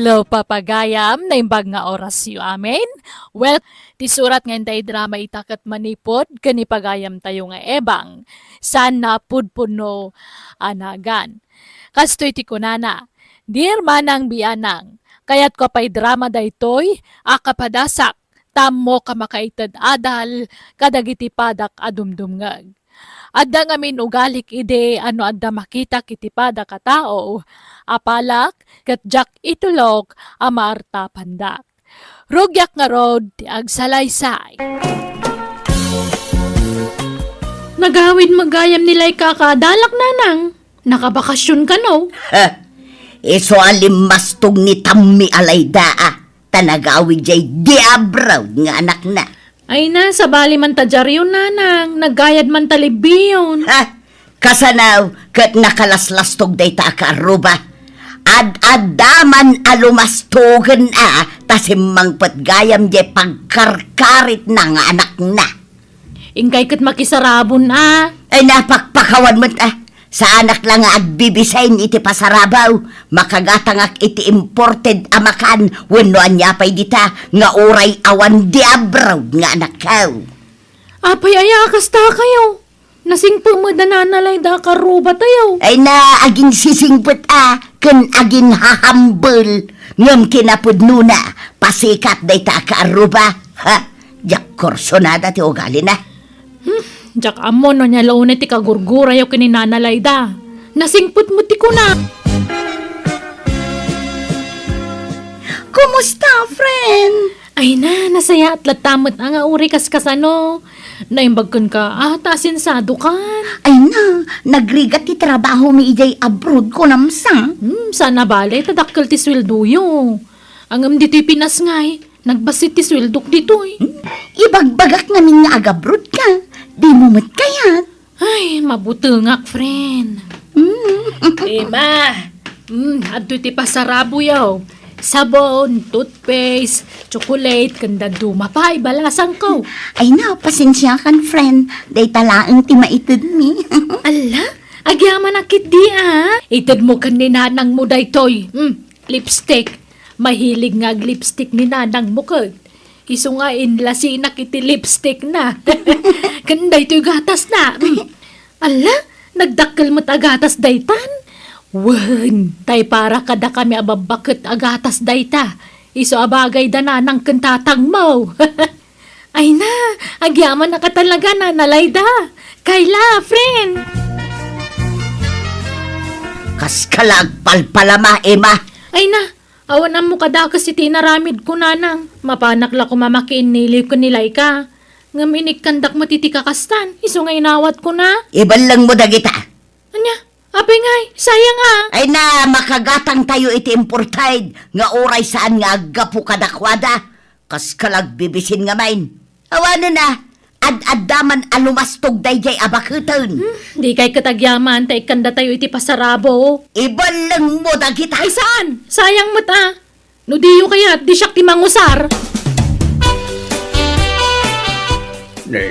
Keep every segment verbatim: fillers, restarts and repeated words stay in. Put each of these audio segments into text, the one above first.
Hello, papagayam, naimbag nga orasyo. Amen? Well, ti surat nga intay drama ita ket manipud ken ni pagayamtayo nga Ebang, saan napudpudno a nagan. Kastoy ti kunana, "Dear Manang Bianang, kayatko a paidrama daytoy a kapadasak, ta ammok a makaited adal kadagiti padak a dumdumngeg. Adda ngamin ugalik idi a no adda makitak iti padak a tao, apalak ket diak itulok a maartapandak. Rugiak ngarud ti agsalaysay." Nagawid met gayam ni Laika a kaadalak, Nanang. Nakabakasyon kano? Ha? Isu a limmastog ni Tammi a Layda a ta nagawid jay di abroad nga anakna. Ay na, sabali man ta diaryon, Nanang. Naggayad man ta libbiyon. Ha? Kasano ket nakalaslastog dayta a kaarruba? Ad-adda man a lumastogen a ta simmangpet gayam jay pagkarkaritna nga anakna. Inkay ket makisarabon a. Ay, napakpakawan met a. Saanak la nga agbibisay iti pasarabaw. Makagatangak iti imported a makan wenno ania pay dita nga uray awan di abroad nga anakko. Apay aya a kasta kayo? Nasingpet met da Nana Layda a kaarrubatayo. Ay na, aginsisingpet a ken aginhahambel ngem kinapudnona, pasikat dayta a kaarruba. Ha? Diak kursunada ti ugalina. Hmm, diak ammo no ania la unay ti kagurgurayo ken ni Nana Layda. Nasingpet met ti kuna. Kumusta, friend? Ay na, nasayaat latta met a nga uray kas kasano. Naimbag kenka a ta asensiadokan. Ay na, nagrigat ti trabahomi idiay abroad, kunam sa. Hmm, saan a bale ta dakkel ti sueldoyo. Ngem ditoy Pinas ngay, nagbassit ti sueldok ditoy. Hmm? Ibagbagak ngamin nga agabroad ka. Dimo met kayat? Ay, mabutengak, friend. Mm. Ima, mm, adtoy ti pasaraboyo. Sabon, toothpaste, chocolate, ken dadduma pay, balasangko. Ay na, pasensiakan, friend. Dayta laeng ti maitedmi. Alla, agyamanak ketdi a. Itedmo ken ni nanangmo daytoy. Mm, lipstick. Mahilig nga aglipstick ni nanangmo ket. Isu nga inlasinak iti lipstickna. Ken daytoy gatasna. Mm. Alla, nagdakkel met a gatas daytan? Wen, tay para kadakami a babbaket a gatas dayta. Isu a bagay da nanang ken tatangmo. Ay na, agyamanak a talaga, Nana Layda. Kayla, friend. Kaska la agpalpalama, Ima. Ay na, awan ammo kadakes iti inaramidko, nanang. Mapanak la koma makiinniliw ken ni Laika. Ngem inikkandak met iti kakastan, isu nga inawatko na. Ibellengmo dagita. Ania? Apay ngay, sayang a. Ay na, makagatangtayo iti imported nga uray saan nga aggapu kadakuada. Kaska la agbibisin ngamin. Awanen a, ad-adda man a lumastog daydiay a baketen. Hmm, dikay ket agyaman ta ikkandatayo iti pasarabo. Ibellengmo dagita. Ay saan? Sayang met a. No diyo kayat, di siak ti mangusar. Ne,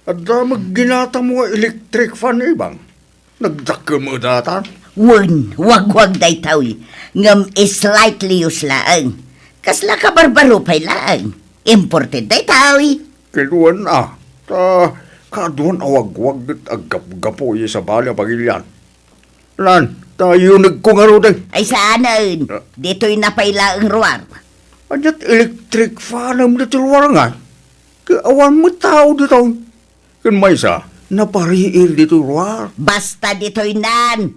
adda met ginatangmo nga electric fan, Ibang. Nagdakkel met daytan? Wen, wagwag daytoy. Ngem slightly used laeng. Kasla kabarbaro pay laeng. Imported daytoy. Ket wen a, ta kaaduan a wagwag ket aggapgapu iti sabali a pagilian. Nan, ta yunegko ngaruden. Ay saanen. Ah. Ditoy na pay laeng ruar. Ania't electric fanem ditoy ruar ngay? Ket awan met tao ditoy. Ken maysa, napariir ditoy ruar. Basta ditoy nan.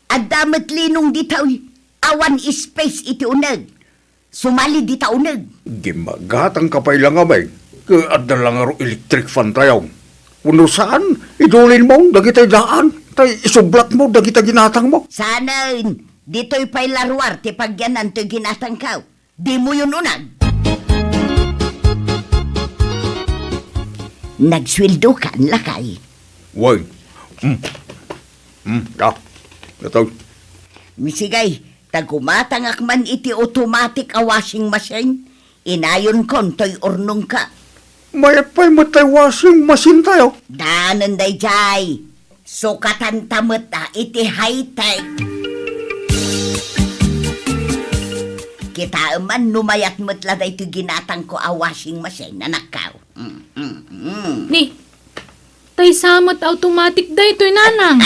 Adda met linong ditoy. Awan space iti uneg. Sumali dita uneg. Gimmagatangka pay la ngamin. Ket adda la ngarud electric fan tayo. Wenno saan, idulinmo dagitay daan, tay isublatmo dagita ginatangmo. Saanen, ditoy pay la ruar ti pagyanan toy ginatangko. Dimoyon uneg. Nagsueldokan, lakay. Wen. Mm. Mm, da. Datoy. Misigay, ta gumatangak man iti automatic a washing machine, inayonkon toy urnongko. Mayat pay met tay washing machine tayo. Danen daydiay. Sukatanta met a iti high-tech. Kitaem man no mayat met la daytoy ginatangko a washing machine, anakko. Mm, mm, mm. Ni, tay sa met automatic daytoy, nanang.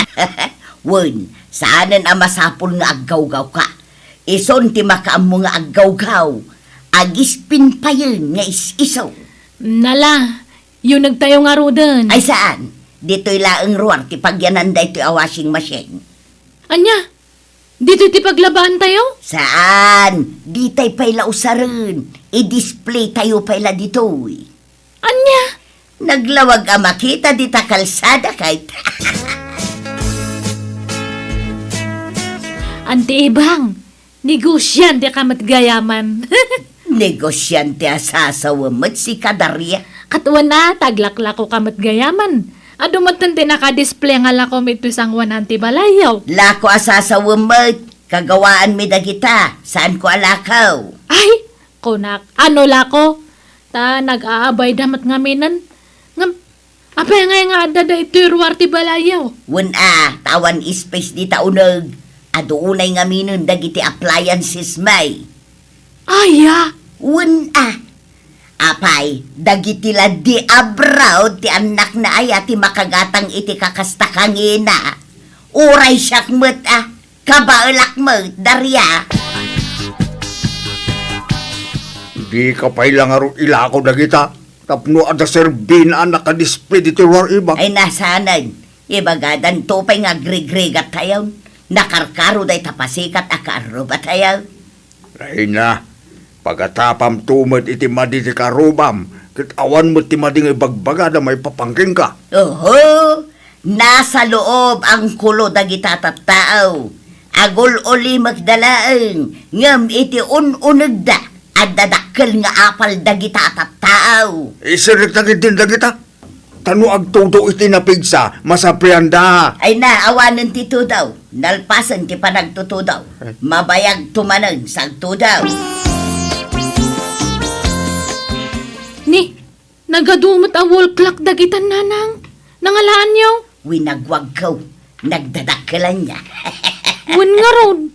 Wen, saanen a masapul nga aggawgawka. Isun ti makaammo nga aggawgaw. Agispin payen nga is-iso. Nala, yunegtayo ngaruden. Ay saan? Ditoy laeng ruar ti pagyanan daytoy a washing machine. Ania? Ditoy ti paglabaantayo? Saan? Ditay pay la usaren. I-display tayo pay la ditoy. Ania? Naglawag a makita dita kalsada kayta. Anti Ibang, negosiante ka met gayaman. Negosiante a sasawem met sika, Daria. Ket wen a, ta aglaklako ka met gayaman. Adu metten ti naka-display nga lakom iti sangoanan ti balayyo. Lako a sasawem met, kagawaanmi dagita, saanko a lako. Ay, kunak, ano lako? Ta nag-aabayda met ngaminen. Ngem, apay ngay nga adda daytoy ruar ti balayyo? Wen a, ta awan space dita uneg. Adu unay ngaminen dagiti appliances mi. Aya? Wen a. Apay, dagiti la di abroad ti annakna aya ti makagatang iti kakasta kangina. Uray siak met a, kabaelak met, Daria. Dika pay la ngarud ilako dagita, tapno adda serbina a naka-display ditoy ruar, Ibang. Ay, nasanen. Ibagadanto pay nga agrigrigat tayon. Nakarkaro dayta pasikat a kaarrubatayo. Ay na, pagatapamto met iti madi ti karrubam, ket awan met ti madi nga ibagbagada maipapan kenka. Oho, nasa loob angkulo dagita tattao. Agul-ulimekda laeng, ngem iti un-unegda, adda dakkel nga apal dagita tattao. Isirrekta ketdin dagita. Ta no agtudo iti napigsa, masaprianda. Ay na, awanen ti tudo. Nalpasen ti panagtutudo. Ay. Mabayagto manen sa agtudo. Ni, nagadu met a wall clock dagitan, nanang. Nangalaanyo? Winagwagko. Nagdadakkelanna. Wen ngarud.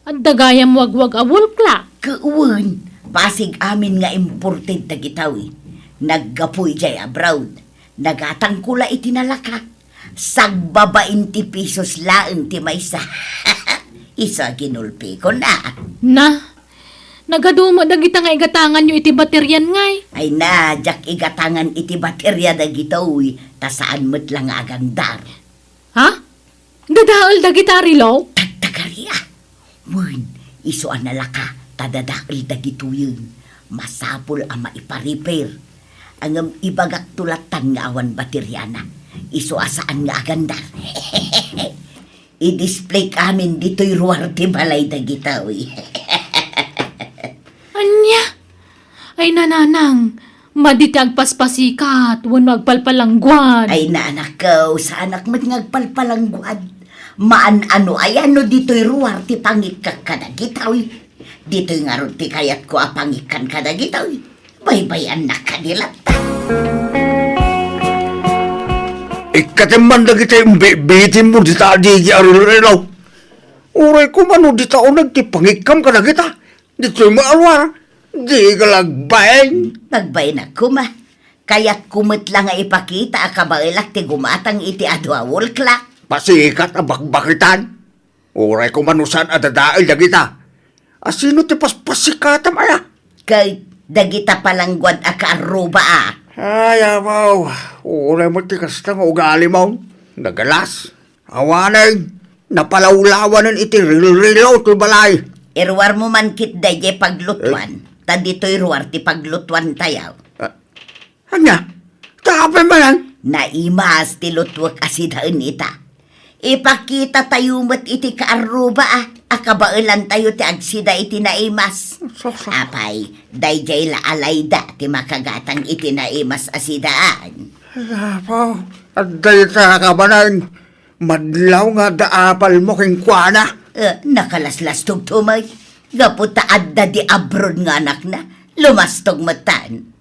Adda gayam wagwag a wall clock. Ket wen, pasig amin nga imported dagitoy. Naggapu idiay abroad. Nagatangko la iti nalaka. Sagbabain ti pesos laeng ti maysa. Isu a ginulpikon a. Na, nagadu met dagita nga igatanganyo iti baterian ngay. Ay na, diak igatangan iti bateria dagitoy, ta saan met la nga agandar. Ha? Dadael dagita a relo? Tagtagari a. Wen, isu a nalaka, ta dadael dagitoyen. Masapul a maipa-repair. Ngem ibagakto lattan nga awan bateriana. Isu a saan nga agandar. I-display amin ditoy ruar ti balay dagitoy. Ania? Ay, nanang, madi ti agpaspasikat wenno agpalpalangguad. Ay, anakko, saanak met nga agpalpalangguad. Maan-ano aya no ditoy ruar ti pangikkak kadagitoy. Ditoy ngarud ti kayatko a pangikkan kadagitoy. Baybay-annak kadi latta. Ikkatem man dagiti imbibitinmo dita adigi a rilrilaw. Uray koma no dita uneg ti pangikkam kadagita. Ditoy maaluar, di ka lagbain. Nagbain a koma. Kayatko met la nga ipakita a kabaelak ti gumatang iti adu a wall clock. Pasikat a bakbakitan. Uray koma no saan a dadael dagita. Asino ti paspasikatam aya? Ket dagita palangguad a kaarruba a. Ay, abaw. Uray met ti kasta nga ugalimo. Nagalas. Awanen, napalawlawanen iti rilrilaw ti balay. Iruarmo man ket daydiay paglutuan, eh? Ta ditoy ruar ti paglutuantayo. Ah, ania? Tapay manen? Naimas ti lutuek a sidaen ita. Ipakitatayo met iti kaarruba a, a kabaelantayo ti agsida iti naimas. Saksak. Apay, daydiay la a layda ti makagatang iti naimas a sidaan. Ay, apo, adda ita a kabanan. Madlaw nga adda apalmo kenkuana. Eh, nakalaslastog to, may. Gapu ta adda di abroad nga anakna, lumastog metten.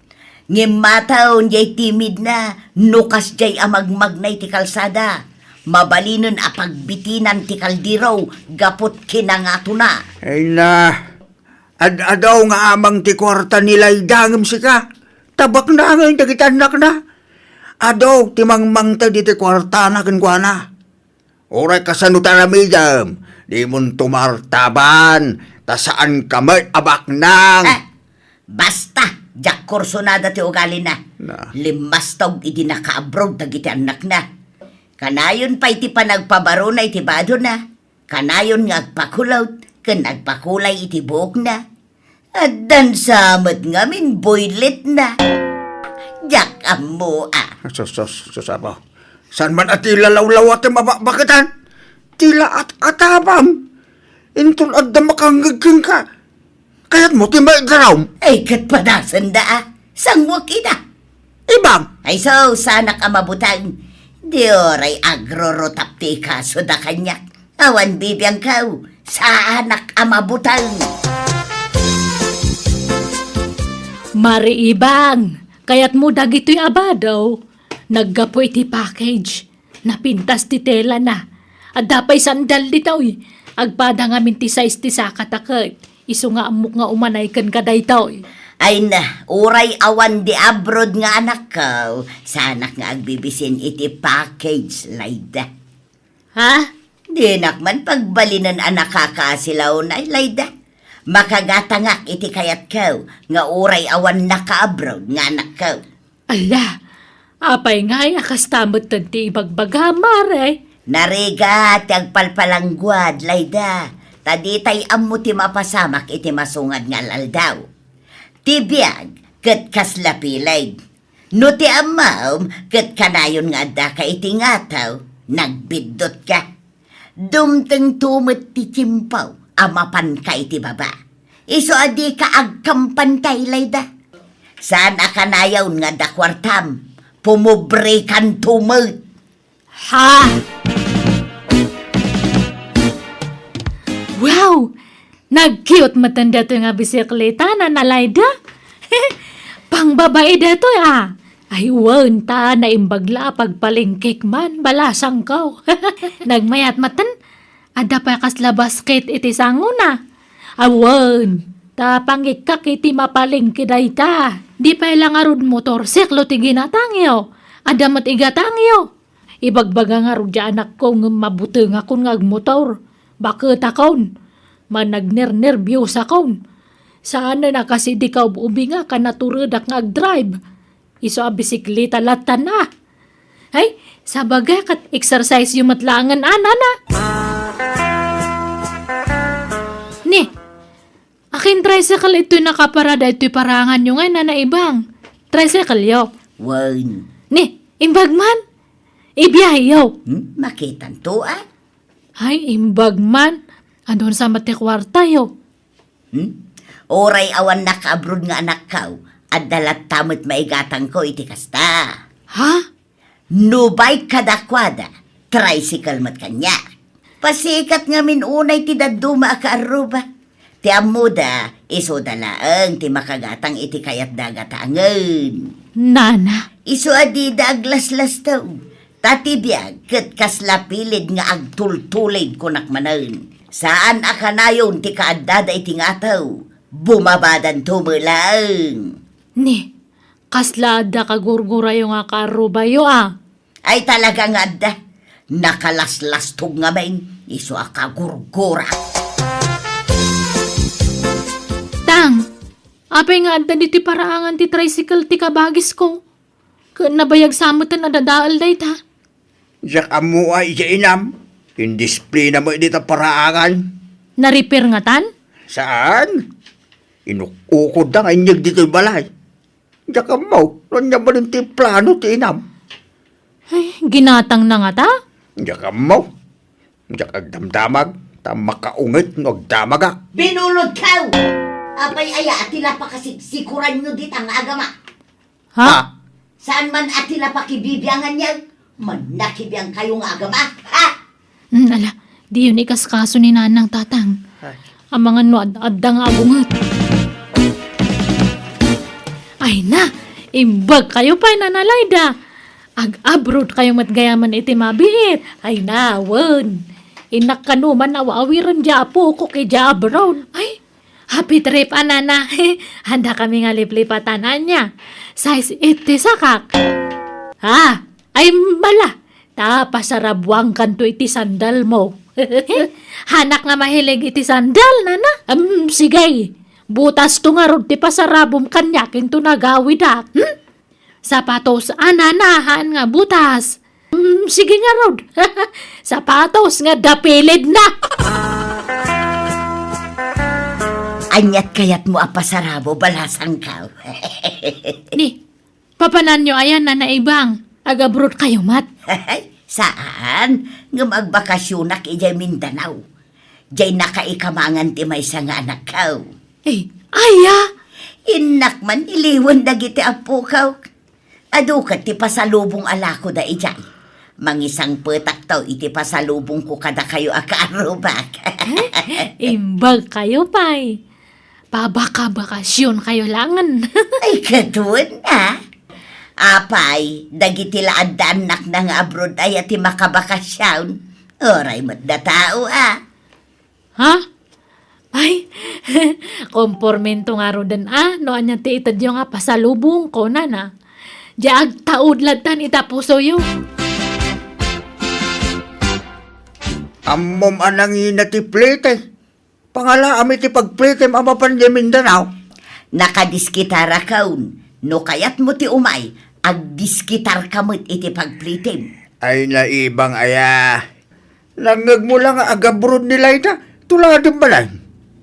Ngem mataon jay timidna, no kasjay a magmagna iti kalsada. Mabalinen a pagbitinan ti kaldero gapu ti kinangatona. Ay na, Ad-adu nga amang ti kuarta ni Laida ngem sika, ta baknangen dagiti annakna. Adu ti mangmangted iti kuartana kenkuana. Uray kasano ti aramidem, dimon tumartaban, ta saanka met a baknang. Ah, basta, diak kursonada ti ugalina. Na. Limmastog idi naka-abroad dagiti annakna. Kanayon pay ti panagpabarona iti badona. Kanayon nga agpakulot ken agpakulay iti buokna. Addan sa met ngamin buylitna. Diak ammo a. Sus, sus, sus, Apo. Saan man a ti lalawlawa ti mabakbaketan? Ti laat-atabam. Inton adda makangngeg kenka, kayatmo ti maigaraw? Ay, ket padasenda a. Sanguak ida. Ibang. Ay, so, sanak a mabutang. Di oray agrurutap ti ikasoda kaniak. Awan bibiangkaw, saanak a mabutang. Mari Ibang, kayatmo dagitoy a bado? Naggapu iti package. Napintas ti telana. Adda pay sandal ditoy. Agpada ngamin ti size ti sakata ket isu nga ammok nga umanay kenka daytoy. Ay na, uray awan di abroad nga anakko, saanak nga agbibisin iti package, Laida. Ha? Dinak man pagbalinen a nakakaasilaw, Laida. Makagatangak iti kayatko nga uray awan naka-abroad nga anakko. Ala, apay ngay a kasta metten ti ibagbaga, Mare? Narigat ti agpalpalangguad, Laida, ta ditay ammo ti mapasamak iti masungad nga al-aldaw. Ti biag ket kasla pileg. No ti ammom ket kanayon nga addaka iti ngataw, nagbiddotka. Dumtengto met ti tiempo a mapanka iti baba. Isu a dika agkampantay, Laida. Saan a kanayon nga adda kuartam, pumobrekanto met. Ha? Wow! Nag-cute metten datoy nga bisikleta, Nana Laida. Pangbabai datoy, a. Ay, wen, ta naimbag la a pagpalengkek man, balasangko. Nagmayat metten, adda pay kasla basket iti sangona. Awan, ta pangikkak iti mapalengke dayta. Di pay la ngarud motorsiklo ti ginatangyo. Adda met igatangyo. Ibagbaga ngarud ti anakko ngem mabutengakon nga agmotor. Baketakon. Managnernerbiosakon. Saanen a kas idi kaub-ubingak a naturedak nga agdrive. Isu a bisikleta lattan a. Ay, sabagay ket exercise-yo met laengen a, Nana. Ni, akin tricycle itoy nakaparada itoy paraanganyo ngay, Nana Ibang? Tricycle-yo? Wen. Ni, imbag man? Ibiyaheyo? Hmm? Makitanto a? Ay, imbag man. Adun sa met ti kuartayo? Hmm? Uray awan naka-abroad nga anakko, adda latta met maigatangko iti kasta. Ha? No bike kadakuada, tricycle met kaniak. Pasikat ngamin unay ti dadduma a kaarruba. Ti ammoda, isuda laeng ti makagatang iti kayatda a gatangen. Nana. Isu a dida aglaslastog. Ta ti biag ket kasla pilid nga agtultulid, kunak manen. Saan a kanayon ti kaaddada iti ngataw. Bumabadanto met laeng. Ni, kasla adda kagurgurayo nga kaarrubayo a? Ay, talaga nga adda. Nakalaslastog ngamin, isu a kagurgura. Tang, apay nga adda ditoy paraangan ti tricycle ti kabagisko? Ket nabayag sa meten a dadael dayta. Diak ammo a idiay inam. Indisplina met dita paraangan. Na-repair ngatan? Saan? Inuk-ukodda nga inyeg ditoy balay. Diak ammo no ania manen ti plano ti inam. Ay, ginatangna ngata? Diak ammo. Diak agdamdamag, ta makaunget no agdamagak. Binulodkaw! Apay aya a ti la pakasiksikuranyo dita nga agama? Ha? Ha? Saan man a ti la pakibibianganyo? Mannakibiangkayo nga agama? Ha? Hmm, ala, diyon ikaskaso ni Nanang, Tatang. Ay. Amangan no ad-, adda nga agunget. Ay na, imbagkayo pay, Nana Laida. Ag-abroad kayo met gayaman iti mabiit. Ay na, wen. Innak kano man awa-awiren diay apokok idiay abroad. Ay, Happy trip, a, nana. Handa kami nga liplipatan, ania. Size eight ti sakak. Ah, ay, bala. Ta pasarabuangkanto iti sandalmo. Hanak nga mahilig iti sandal, nana. Am, sige. Butasto ngarud ti pasarabum kaniak inton agawidak. Hmm? Sapatos, a, nana, haan nga butas. Mm, sige ngarud. Sapatos nga dapilidna. Aniat kayatmo a pasarabo, balasangkaw? Ni, papananyo aya, nana Ibang? Agabroad kayo met? Saan, ngem agbakasyonak idiay Mindanao. Diay nakaikamangan ti maysa nga anakkaw. Eh, aya? Innak man iliwen dagiti appokaw. Adu ket ti pasalubong a lakoda idiay. Mangisangpetakto iti pasalubongko kadakayo a kaarrubak. Imbag kayo pay. Pabakabakasyon kayo langen. Ay, kaduan a. Apay, dagiti la adda annakna nga abroad aya ti makabakasyon? Uray met da tao a. Ha? Ay, kompormento ngaruden a, no ania ti itedyo nga pasalubong, kunana. Diay agtaud lattan ita pusoyo. Ammom a nangina ti plete. Pangalaam iti pagplitem a mapan diay Mindanao. Nakadiskitarakon. No kayatmo ti umay, agdiskitarka met iti pagplitem. Ay, naibang aya. Nangngegmo la nga agabroad ni Laida, tuladem balay.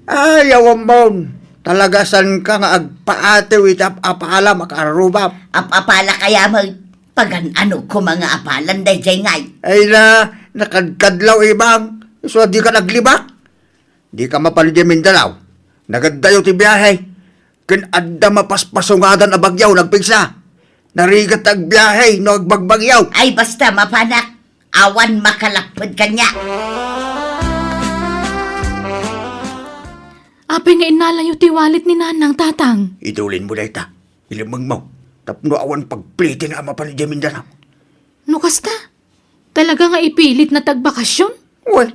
Ay, awammon. Talaga saanka nga agpaatew iti ap-apalam a kaarrubam. Ap-apala kaya met? Pagan-ano koma nga apalan daydiay ngay? Ay na, nakadkadlaw, Ibang. Isu a dika naglibak. Dika mapan idiay Mindanao. Nagaddayo ti biahe. Ken adda mapaspasungadan a bagyo nagpigsa. Narigat ta agbiahe no agbagbagyo. Ay, basta mapanak. Awan makalapped kaniak. Apay nga innalayo ti wallet ni Nanang, Tatang? Idulinmo dayta. Ilimengmo. Tapno awan pagplitina a mapan idiay Mindanao. No kasta, talaga nga ipilitna ti agbakasyon? Wen,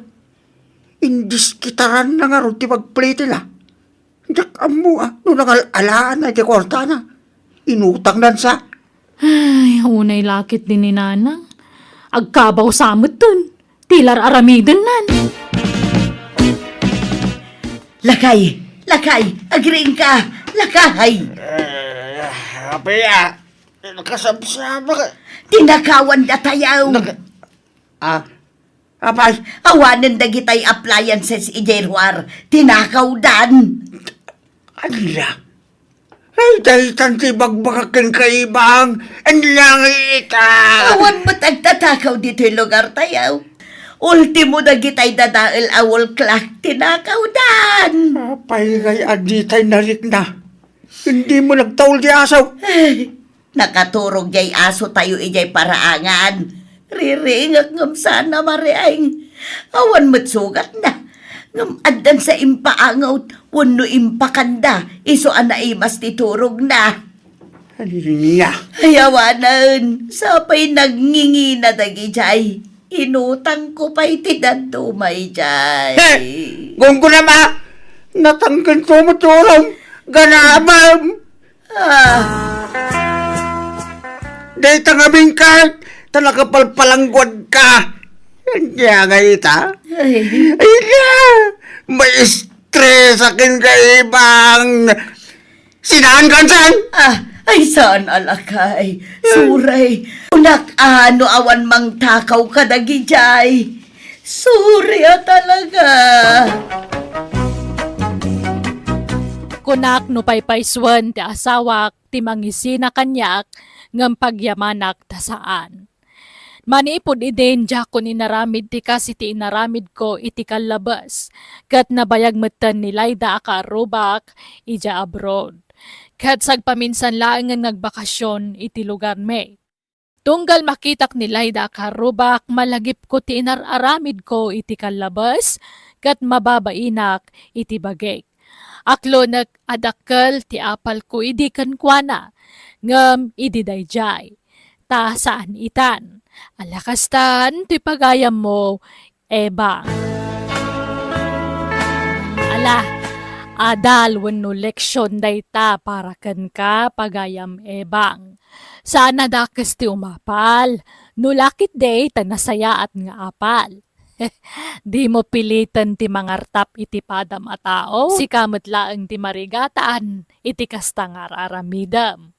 indiskitaranna ngarud ti pagplitina. Diak ammo a no nangal-alaanna iti kuartana. Inutangnan sa. Ay, unay lakit din ni Nanang. Agkabaw sa metten. Ti la ar-aramidennan. Lakay! Lakay! Agriingka! Lakay! Eh, apay a? Nakasabsabak. Tinakawan datayaw. Naka-, ah, Apay, awanen dagitay appliances idiay ruar, tinakawdan. Ania? Ay, daytan ti ibagbagak kenka, Ibang. Ania nga ita? Awan met agtatakaw ditoy lugartayo. Ultimo dagitay dadael a wall clock, tinakawdan. Apay ngay a ditay narikna? Dimo nagtaul ti aso? Ay, nakaturog jay asotayo idiay paraangan. Ririingek ngem saan a mariing. Awan met sugatna. Ngem addan sa impaangot wenno impakanda isu a naimas ti turogna. Ania? Ay, awanen. Sapay nagngingina dagidiay. Inutangko pay ti dadduma idiay. He! Gunggonam a! Natangkenko met ti urom! Ganabem! Ah. Dayta ngamin ka, ta nakapalpalangguadka. Ania nga ita? Ay. Ay na! Maestresak kenka, Ibang! Sinaankan saan? Ah, ay saan a lakay. Suray, kunak a no awan mangtakaw kadagidiay. Sorry a talaga. Kunak no paypaysuen ti asawak ti mangisina kaniak ngem pagyamanak ta saan. Manipud idin, diakon inaramid ti kas iti inaramidko iti kallabes, ket nabayag metten ni Laida a kaarrubak idiay abroad. Ket sagpaminsan laengen nga agbakasyon iti lugarmi. Tunggal makitak ni Laida a kaarrubak, malagipko ti inar-aramidko iti kallabes, ket mababainak iti bagik. Aklonek a dakkel ti apalko idi kenkuana, ngem idi daydiay, ta saan itan. Ala kastan ti pagayammo, Ebang. Ala, Adal wenno leksion dayta para kenka, pagayam Ebang. Saan a dakes ti umapal. No lakit day ta nasayaat nga apal. Dimo piliten ti mangartap iti padam a tao. Sika met laeng ti marigatan iti kasta nga ar-aramidem.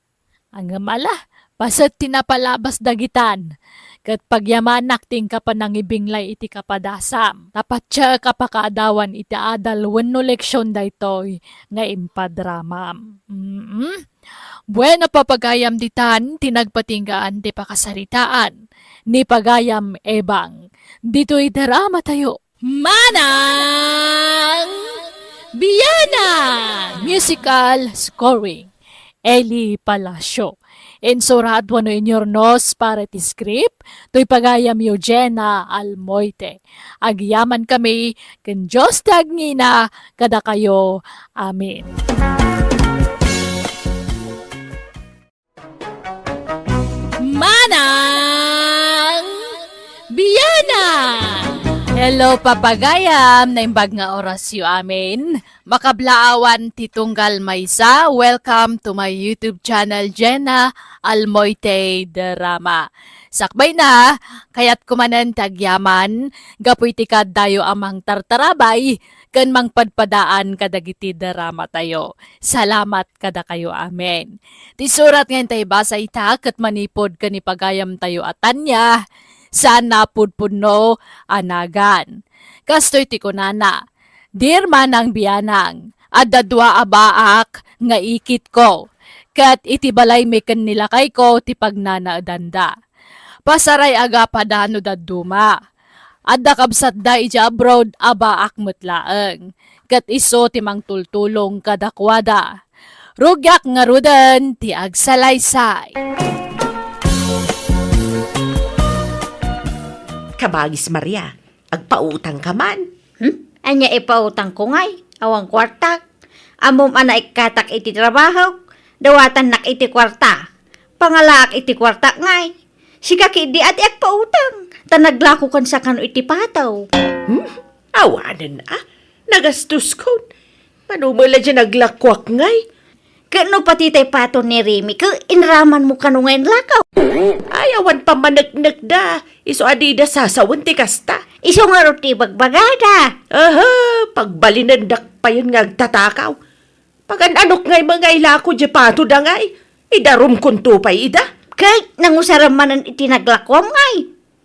Ngem ala, paset ti napalabas dagitan, ket pagyamanak ti inka panangibinglay iti kapadasam. Ta patiek a pakaadawan iti adal wenno leksion daytoy nga impadramam. Mm. Bueno, papagayam ditan ti nagpatinggaan ti pakasaritaan ni pagayam Ebang. Ditoy drama tayo. Manang Bianang! Musical scoring, Eli Palacio. Insurat wenno inyurnos para ti script, toy pagayam Eugenia Almoite. Agyaman kami ken Dios ti agngina kadakayo. Amen. Manang Bianang! Hello, papagayam! Naimbag nga orasyo amin. Makablaawan ti tunggal maysa. Welcome to my YouTube channel, Jenna Almoite Drama. Sakbay na, kayat kumanen ti agyaman, gapu iti kaaddayo a mangtartarabay ken mangpadpadaan kadagiti drama tayo. Salamat kadakayo amin. Ti surat nga intay basa ita ket manipud ken ni pagayamtayo a Tanya, saan napudpudno a nagan. Kastoy ti kunana, "Dear Manang Bianang, adda dua a baak nga ikitko, ket iti balaymi ken ni lakayko ti pagnanaedanda. Pasaray a gapada no dadduma. Adda kabsatda idiay abroad a baak met laeng, ket isu ti mangtultulong kadakuada. Rugiak ngaruden ti agsalaysay." Kabagis Maria, agpautangka man? Hmm? Ania ipautangko ngay? Awan kuartak. Ammom a naikkatak iti trabahok, dawatannak iti kuarta. Pangalaak iti kuartak ngay. Sika ketdi a ti agpautang, ta naglakokansa kano iti pato. Hmm? Awanen a, nagastoskon. Mano met la diay naglakoak ngay? Ket no pati tay pato ni Remy, ket inramanmo kano nga inlakaw? Ay, awan pammaneknekda. Isu a dida sasawen ti kasta. Isu ngarud ti ibagbagada. Aha, pagbalinendak payen nga agtatakaw. Pagan-anok ngay met nga ilako diay patoda ngay? Idarumkonto pay ida? Ket nangusaram manen iti naglakoam ngay.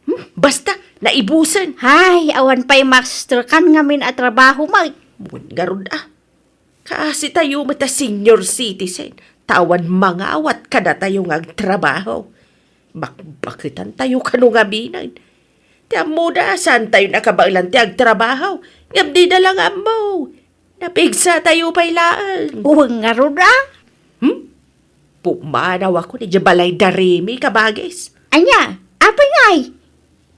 Hmm, basta, naibusen. Hay, awan pay masterkan ngamin a trabaho met. Wen ngarud a. Kaasitayo met a senior citizen, ta awan mangawat kadatayo nga agtrabaho. Bakbaketantayo kano ngaminen. Ti ammoda, saantayo nakabaelan ti agtrabaho, ngem dida la nga ammo. Napigsatayo pay laeng. Wen ngarud a? Hmm? Pumanawakon idiay balay da Remy, kabagis. Ania? Apay ngay?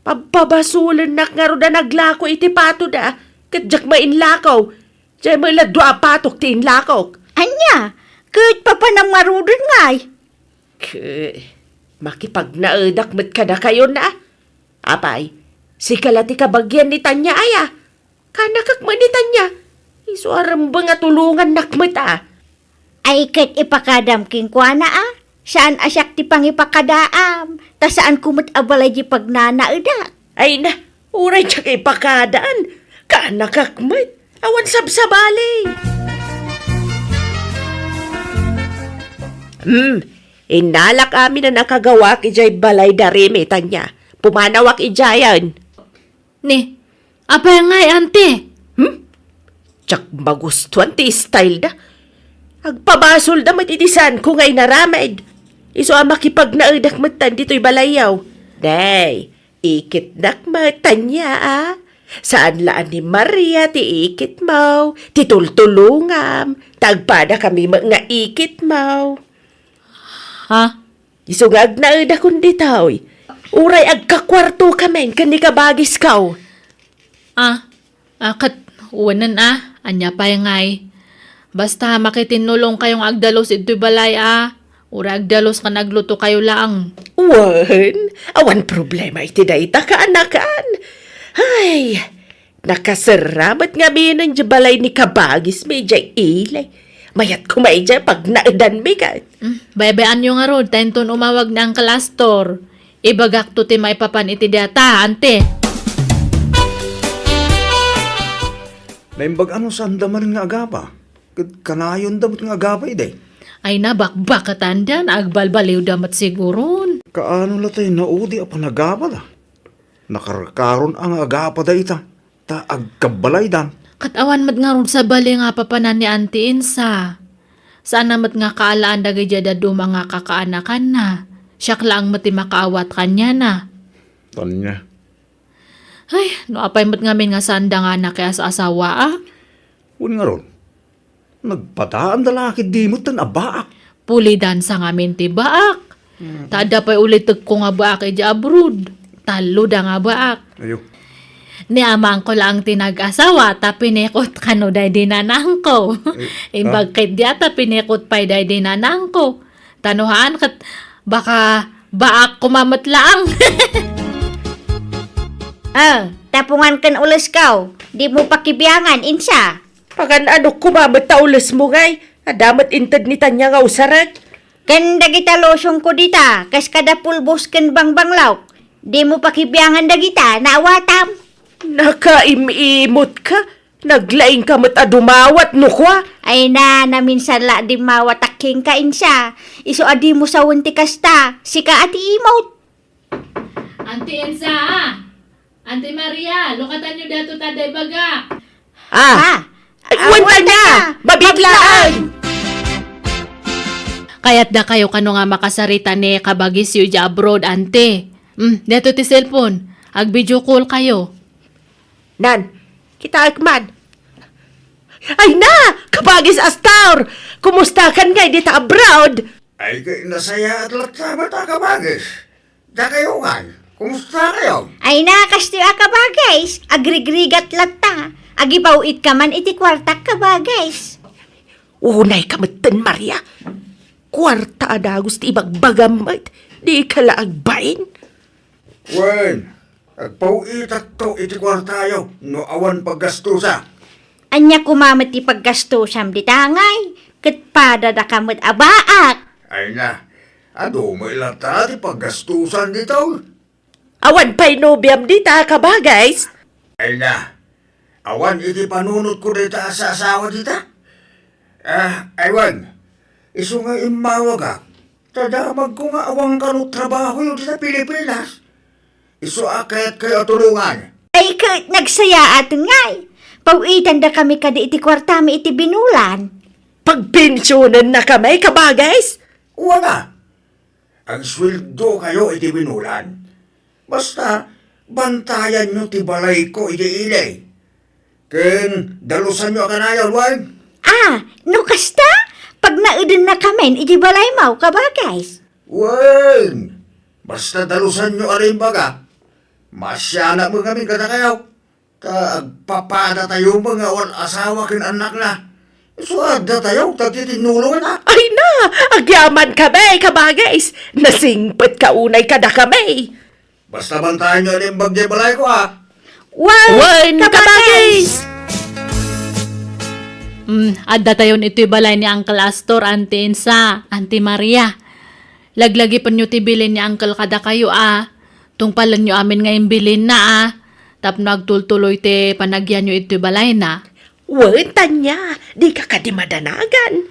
Pabpabasolennak ngarud a naglako iti patoda, ket diak met inlakaw. Diay met la dua a patok ti inlakok. Ania? Ket papanam ngaruden ngay? Ket makipagnaedak met kadakayon a. Apay, sika la ti kabagian ni Tanya aya? Kaanakak met ni Tanya. Isu a rembeng a tulongannak met a. Ay ket ipakadam kenkuana a. Saan a siak ti pangipakadaam, ta saanko met a balay diay pagnanaedak. Ay na, uray diak ipakadaan. Kaanakak met. Awan sabsabali. Hmm, innalak amin a nakagawaak idiay balay da Remy, Tanya. Pumanawak idiayen. Ni, apay ngay, ante? Hmm? Diak magustuan ti style da. Agpabasolda met iti saanko nga inaramid. Isu a makipagnaedak metten ditoy balayyo. Nay, ikitnak met, Tanya a. Saan la a ni Maria ti ikitmo, ti tultulongam, ta agpadakami met nga ikitmo. Ha? Isu nga agnaedakon ditoy. Uray agkakuartokamin ken ni kabagisko. Ah, ah, ket wenen a, ania pay ngay? Basta makitinnulongkayo nga agdalus ditoy balay a, uray agdalus ken aglutokayo laeng. Wen, awan problema iti dayta, kaanakan. Ay, Nakaserra met ngaminen diay balay ni kabagismi idiay ili. Mayat koma idiay pagnaedanmi ket. Mm, baybay-anyo ngarud, ta inton umawag ni Uncle Astor, ibagakto ti maipapan iti dayta, ante. Naimbag a no saanda manen nga agapa, ket kanayonda met nga agapa idi. Ay, nabakbaketanda, agbalbaliwda met siguron. Kaano la tay naudi a panagapada? Nakarkaron a nga agapada ita, ta agkabbalaydan. Ket awan met ngarud sabali nga papanan ni Auntie Insa. Saan a met nga kaalaan dagiti dadduma nga kakaanakanna. Siak laeng met ti makaawat kaniana. Ania? Ay, no apay met ngamin nga saanda nga nakias-asawa, a? Wen ngarud, nagpadaanda la ketdi metten a baak. Pulidansa ngamin ti baak. Mm. Ta adda pay ulitekko nga baak idiay abroad. Talloda nga baak. Ayo. Ni amangko laeng ti nag-asawa, ta pinikot kano daydi nanangko. Eh, imbag ah. Ketdi a ta pinikot pay daydi nanangko. Ta no haan ket baka baak koma met laeng. Ah, tapungan ken ulesko. Dimo pakibiangan, Insa. Pagan-anok koma met ta ulesmo ngay. Adda met inted ni Tania nga usarek. Ken dagita lotionko dita, kas kada pulbos ken bangbanglaw. Dimo pakibiangan dagita, naawatam. Nakaim-imot ka. Naglaing ka met a dumawat, no kua? Ay na, naminsan la a dimmawatak kenka, Insa. Isu a dimo sawen ti kasta, sika a ti imot. Auntie Insa, a! Auntie Maria, lukatanyo daytoy ta adda ibagak. Ah! Ah! Ay, ah, wen, wen, Tania! Tania! Mabiit laeng! Kayatdakayo kano nga makasarita ni kabagisyo idiay abroad, ante? Mm, daytoy ti cellphone. Ag-video call kayo. Nan, kitaek man. Ay na! Kabagis Astor! Kumustakan ngay dita abroad? Ay, kay nasayaat latta met a kabagis. Dakayo ngay, kumustakayo? Ay na, kastoy a kabagis. Agrigrigat latta. Agipaw-itka man iti kuartak, kabagis. Unay ka metten, Maria. Kuarta a dagus ti ibagbagam met. Dika la agbain. Wen, agpaw-itakto iti kuartayo no awan paggastusa. Ania koma met ti paggastosam dita ngay? Ket padadaka met a baak. Ay na, adu met latta ti paggastosan ditoy. Awan pay nobiam dita, kabagis? Ay na, awan iti panunotko dayta a saasawa dita. Ah, aywan, isu nga immawagak. Ta damagko nga awan kano trabahoyo dita Pilipinas. Isu a kayatkayo a tulongan. Ay ket nagsayaaten ngay. Paw-itandakami kadi iti kuartami iti binulan. Pagpensionennakami, kabagis? Wen a. Agsueldokayo iti binulan. Basta, bantayanyo ti balayko iti ili. Ken dalusanyo a kanayon, wen? Ah, no kasta, pagnaedennakamin iti balaymo, kabagis. Wen, basta dalusanyo a naimbagak. Maasianak met ngamin kadakayo. Ta agpapadatayo met nga awan asawa ken annakna. Isu a addatayo, ta ti tinnulonganna. Ay na! Agyamankami, kabagis! Nasingpetka unay kadakami! Basta bantayanyo a naimbag diay balayko, a? Wen, wen, kabagis! Kabagis! Mm, addatayon itoy balay ni Uncle Astor, Auntie Insa, Auntie Maria. Laglagipenyo ti bilin ni Uncle kadakayo, a. Tungpalenyo amin nga imbilinna, a. Tapno agtultuloy ti panagyanyo itoy balayna. Wen, Tania, dika kadi madanagan.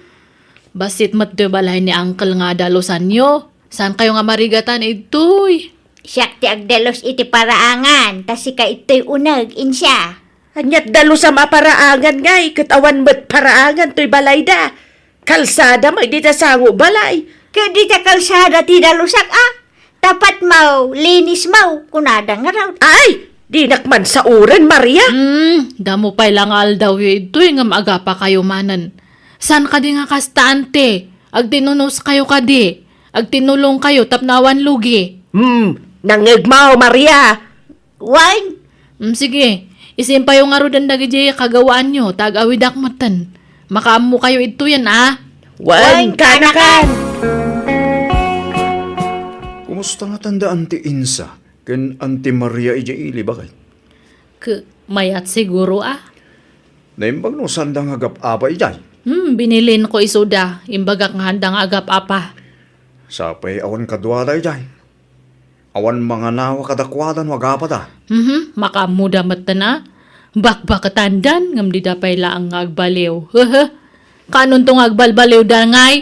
Bassit met ti balay ni Uncle nga dalusanyo. Saankayo nga marigatan idtoy? Siak ti agdalus iti paraangan, ta sika ittoy uneg, Insa. Aniat dalusam a paraangan ngay, ket awan met paraangan toy balayda. Kalsada met dita sango balay. Ket dita kalsada ti dalusak a. Tapat maw, linis maw, kunada ngarud. Ay! Dinak man sauren, Maria. Hmm, damo pay la nga aldawyo idtoy ngem agapakayo manen. Saan kadi nga kasta, ante? Agtinunoskayo kadi? Agtinulongkayo tapno awan lugi? Hmm, nangngegmo, Maria. Wen? Mm, sige. Isimpayo ngaruden dagiti kagawaanyo, ta ag-awidak metten. Makaammokayo idtoyen, a? Wen, wen, kanakan! Kumusta ngatan da Auntie Insa ken Auntie Maria idiay ili, baket? K-, mayat siguro a. Naimbag no sanda nga agap-apa idiay? Hmm, binilinko isuda. Imbagak nga sanda nga agap-apa. Sapay awan kaduada idiay. Awan manganawa kadakuada no agapada. Mhm, makaammoda metten a. Bakbaketandan, ngem dida pay laeng nga agbaliw. Hehe. Kaanonto nga agbalbaliwda ngay?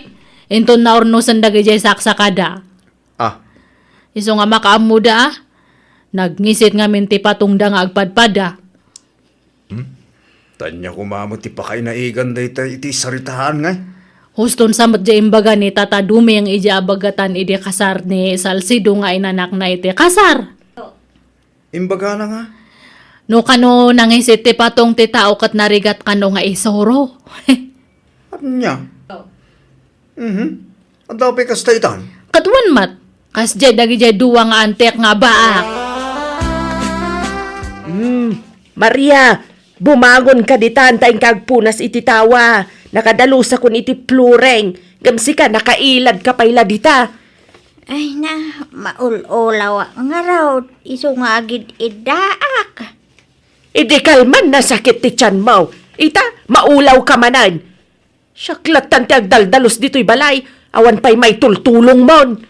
Inton naurnosen dagidiay saksakada. Ah. Isu nga makaammoda a. Nagngisit ngamin ti patongda nga agpadpada. Hmm? Ania koma met ti pakainaigan dayta iti saritaan ngay? Huston sa met diay imbaga ni Tata Duming idiay abagatan idi kasar ni Salcedo nga inanakna iti kasar. Imbagana nga? No kano nangisit ti patong ti tao ket narigat kano nga isuro. Ania? Mhm. Adda pay kasta itan? Ket wen met, kasdiay dagidiay dua nga antek nga abaak. Hmm, Maria, bumangon ka ditan ta inka agpunas iti tawa. Nakadalus akon iti flooring, ngem sika nakailad ka pay la dita. Ay na, maul-ulaw ngarud, isu nga agid-iddaak. Idi kalman nasakit ti tianmo. Ita, maulaw ka manen. Siak lattan ti agdaldalus ditoy balay, awan pay maitultulongmon.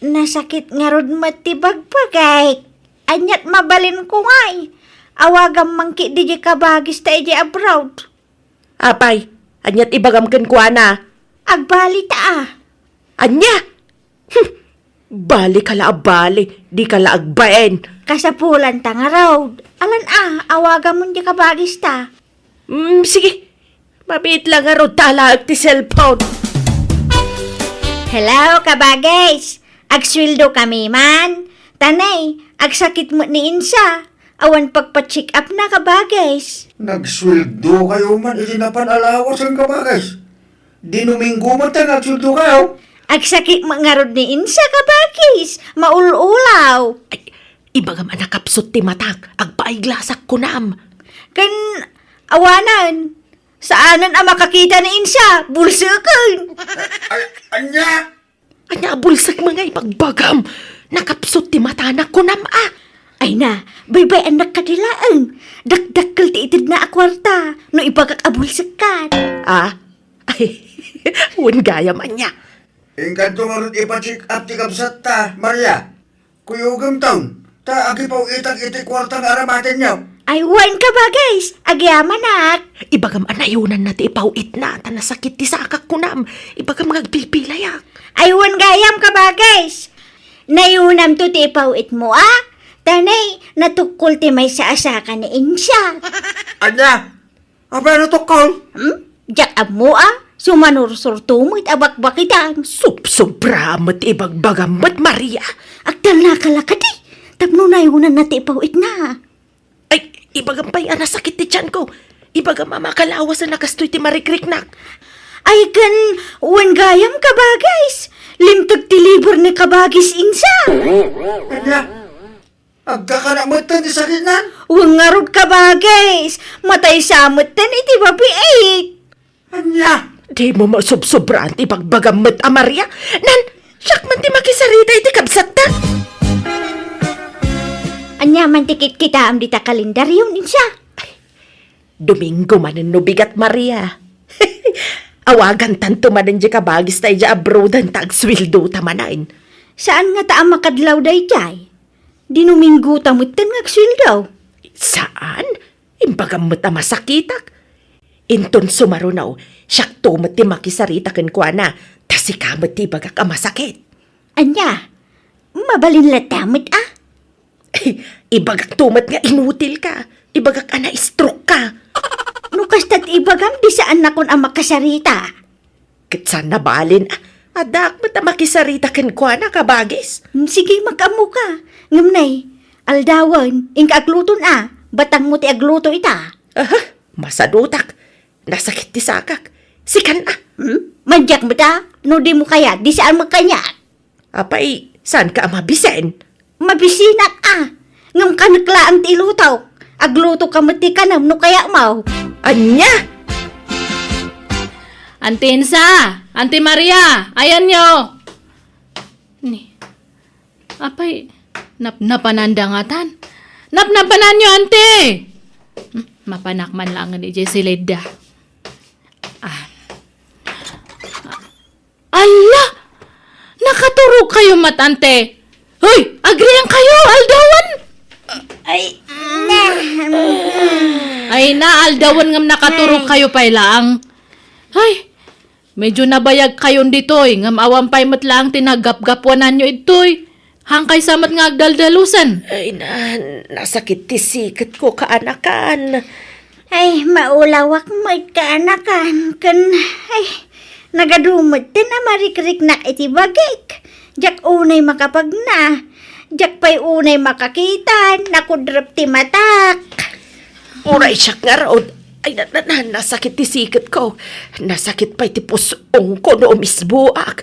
Nasakit ngarud met ti bagbagik. Aniat mabalinko ngay? Awagam man ketdi diay kabagista idiay abroad. Apay, aniat ibagam kenkuana? Agbalita a. Ania? Hmm. Bali ka la a bali, di ka la agbain. Kasapulanta ngarud. Alan a, awagamon diay kabagista. Mm, sige. Mabiit la ngarud ta alaek ti cellphone. Hello, kabagis. Agsueldo kami man. Tanay, agsakit met ni Insa. Awan pagpa-check up na, kabagis. Nagsueldo kayo man iti napan alawas ken kabagis. Dinuminggo met ta nagsueldo kayo. Agsakit met ngarud ni Insa, kabagis. Maul-ulaw. Ay, ibagam a nakapsut ti matak. Agpaiglasak kunam. Ken awanen, saanen a makakita ni Insa. Bulseken. Ay, ania? Ania a bulsek nga ibagbagam? Nakapsut ti matana, kunam a. Ay na, baybay-annak kadi laeng. Dakdakkel ti itedna a kuarta no ibagak a bulsekkan. Ah? Ay, wen gayam ania. Inkanto ngarud ipa-check up ti kabsatta, Maria. Kuyogem taon, ta agipaw-itak iti kuarta nga aramatenyo. Ay, wen, kabagis, agyamanak. Ibagam a nayunanna ti ipaw-itna, ta nasakit ti sakak kunam. Ibagam nga agpipilayak. Ay, wen gayam, kabagis. Nayunamto ti ipaw-itmo, a? Tanay, natukkol ti maysa a saka ni Insa. Ania? Apay a natukkol? Hmm? Diak ammo a, sumanursurto met a bakbakitan. Subsobra met ti ibagbagam met, Maria. Agtalnaka la kadi, tapno nayunanna ti ipaw-itna. Ay, ibagam pay a nasakit ti tianko. Ibagam a makalawasen a kastoy ti marikriknak. Ay, ken, wen gayam, kabagis. Limteg ti liber ni kabagis Insa. Ania? Agkakana metten ti sakitnan? Wen ngarud, kabagis. Matay sa metten iti mabiit. Ania? Dimo masobsobraan ti ibagbagam met a Maria. Nan, siak man ti makisarita iti kabsatta. Ania man ti kitkitaem dita kalendaryo, Insa? Ay, Domingo manen no bigat, Maria. Awagantanto manen diay kabagista idiay abroaden ta agsueldota manen. Saan ngata a makadlaw daydiay? Dinomingo ta metten nga agsueldo. Saan? Imbagam met a masakitak. Inton sumaruno, siakto met ti makisarita kenkuana, ta sika met ti ibagak a masakit. Ania? Mabalin latta met a? Ibagakto met nga inutil ka. Ibagak a na-stroke ka. No kasta ti ibagam, di saannakon a makasarita. Ket saan nabalin a, addaak met a makisarita kenkuana, kabagis. Hmm, sige, makaammo ka. Ngem nay, aldawen, inka agluton a, batangmo ti agluto ita. Aha, masadutak. Nasakit ti sakak. Sikan a. Hmm? Madiak met a, no dimo kayat, di saan met kaniak. Apay, saanka a mabisen? Mabisinak a. Ngem kanek laeng ti ilutok. Aglutoka met ti kanem no kayatmo. Ania? Anti Insa! Anti Maria! Ayanyo! Ni, apay, napnapananda ngatan? Napnapananyo, ante! Hmm, mapanak man laeng idiay silidda. Ah. Ala! Nakaturog kayo met, ante! Hoy! Agrian kayo! Aldawan! Ay, na. Ay na, aldawan ngem nakaturog kayo pay laeng. Ay, medyo nabayag kayon ditoy, ngem awan pay met laeng ti naggapgapuananyo idtoy. Hangkaysa met nga agdaldalusen. Ay na, nasakit ti siketko, kaanakan. Ay, maulawak met, kaanakan, ken, ay, nagadu met ti namarikriknak iti bagik. Diak unay makapagna. Diak pay unay makakita, nakudrep ti matak. Uray siak ngarud. Ay, na, na, na, nasakit ti siketko. Nasakit pay ti pus-ongko no umisboak.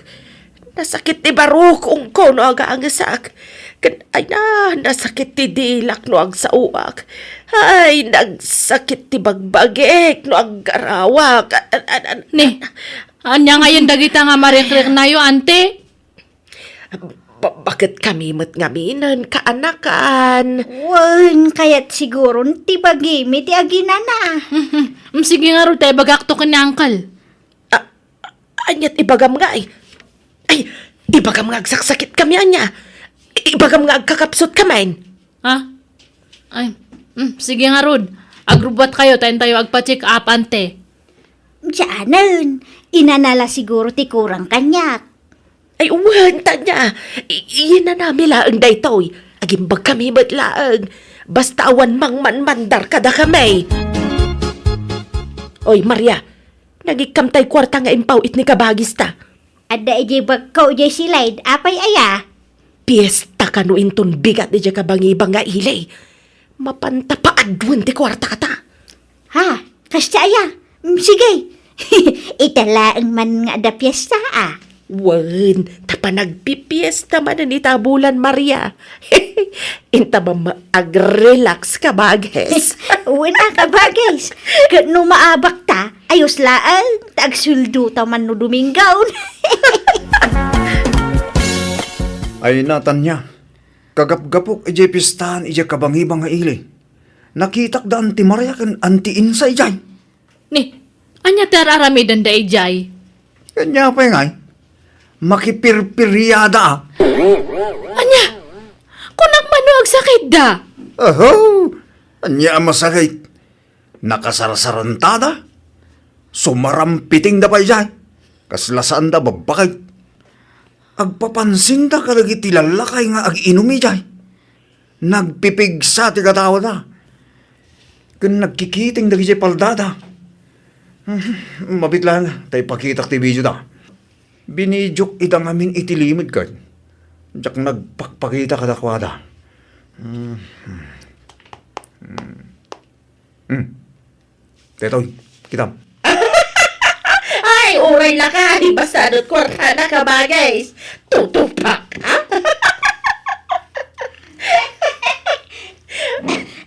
Nasakit ti barukongko no agangesak. Ken, ay na, nasakit ti dilak no agsaoak. Ay, nagsakit ti bagbagik no aggarawak. An, an, an, Ni, ania ngayen dagita nga marikriknayo, ante? Ba-, baket kami met ngamin, kaanakan. Wen, kayat siguron ti bagimi ti aginana. Mm, sige ngarud ta ibagakto ken ni Uncle. Ah, aniat ibagam nga, ay? Ay, ibagam nga agsaksakit kami, ania? Ibagam nga agkakapsut kami. Ha? Ay, mm, sige ngarud. Agrubbuat kayo, ta intayo agpa-check up, ante. Saanen, inana la siguro ti kurang kaniak. Ay, wen, Tanya. I-, inanami laeng daytoy. Agimbag kami met laeng. Basta awan mangmanmandar kadakami. Oy, Maria, nagikkamtay kuarta nga impaw-it ni kabagista. Adda idiay bagko idiay silid, apay aya? Piesta kano inton bigat idiay kabangibang nga ili. Mapanta paaduen ti kuarta kata. Ha? Kasta aya? Mm, sige. Ita laeng man nga adda piesta, a. Wen, ta panagpipiesta manen ita a bulan, Maria. Inta man ma-, agrelax, kabagis. Wen a, kabagis. Ket no maabak ta, ayos laeng, ta agsueldo ta man no Domingo. Ay, Natanya, kagapgapok idiay piestaan idiay kabangibang nga ili. Nakitak da Auntie Maria ken Auntie Insa idiay. Ni, ania ti ar-aramidenda idiay? Ania pay ngay? Makipirpiriada, a. Ania? Kunak man no agsakitda? Aho! Ania a masakit? Nakasarsarantada. Sumarampitingda pay idiay. Kasla saanda babbakit. Agpapansinda kadagiti lallakay nga ag-inum idiay. Nagpipigsa ti katawada. Ken nagkikiting dagidiay paldada. Mabit laeng ta ipakitak ti videoda. Binidiok ida ngamin iti limed ket diak nagpakpakita kadakuada. Hmm. Hmm. Daytoy, kitam. Ay, uray lakay, basta adu't kuartana, kabagis. Tutupak, ha?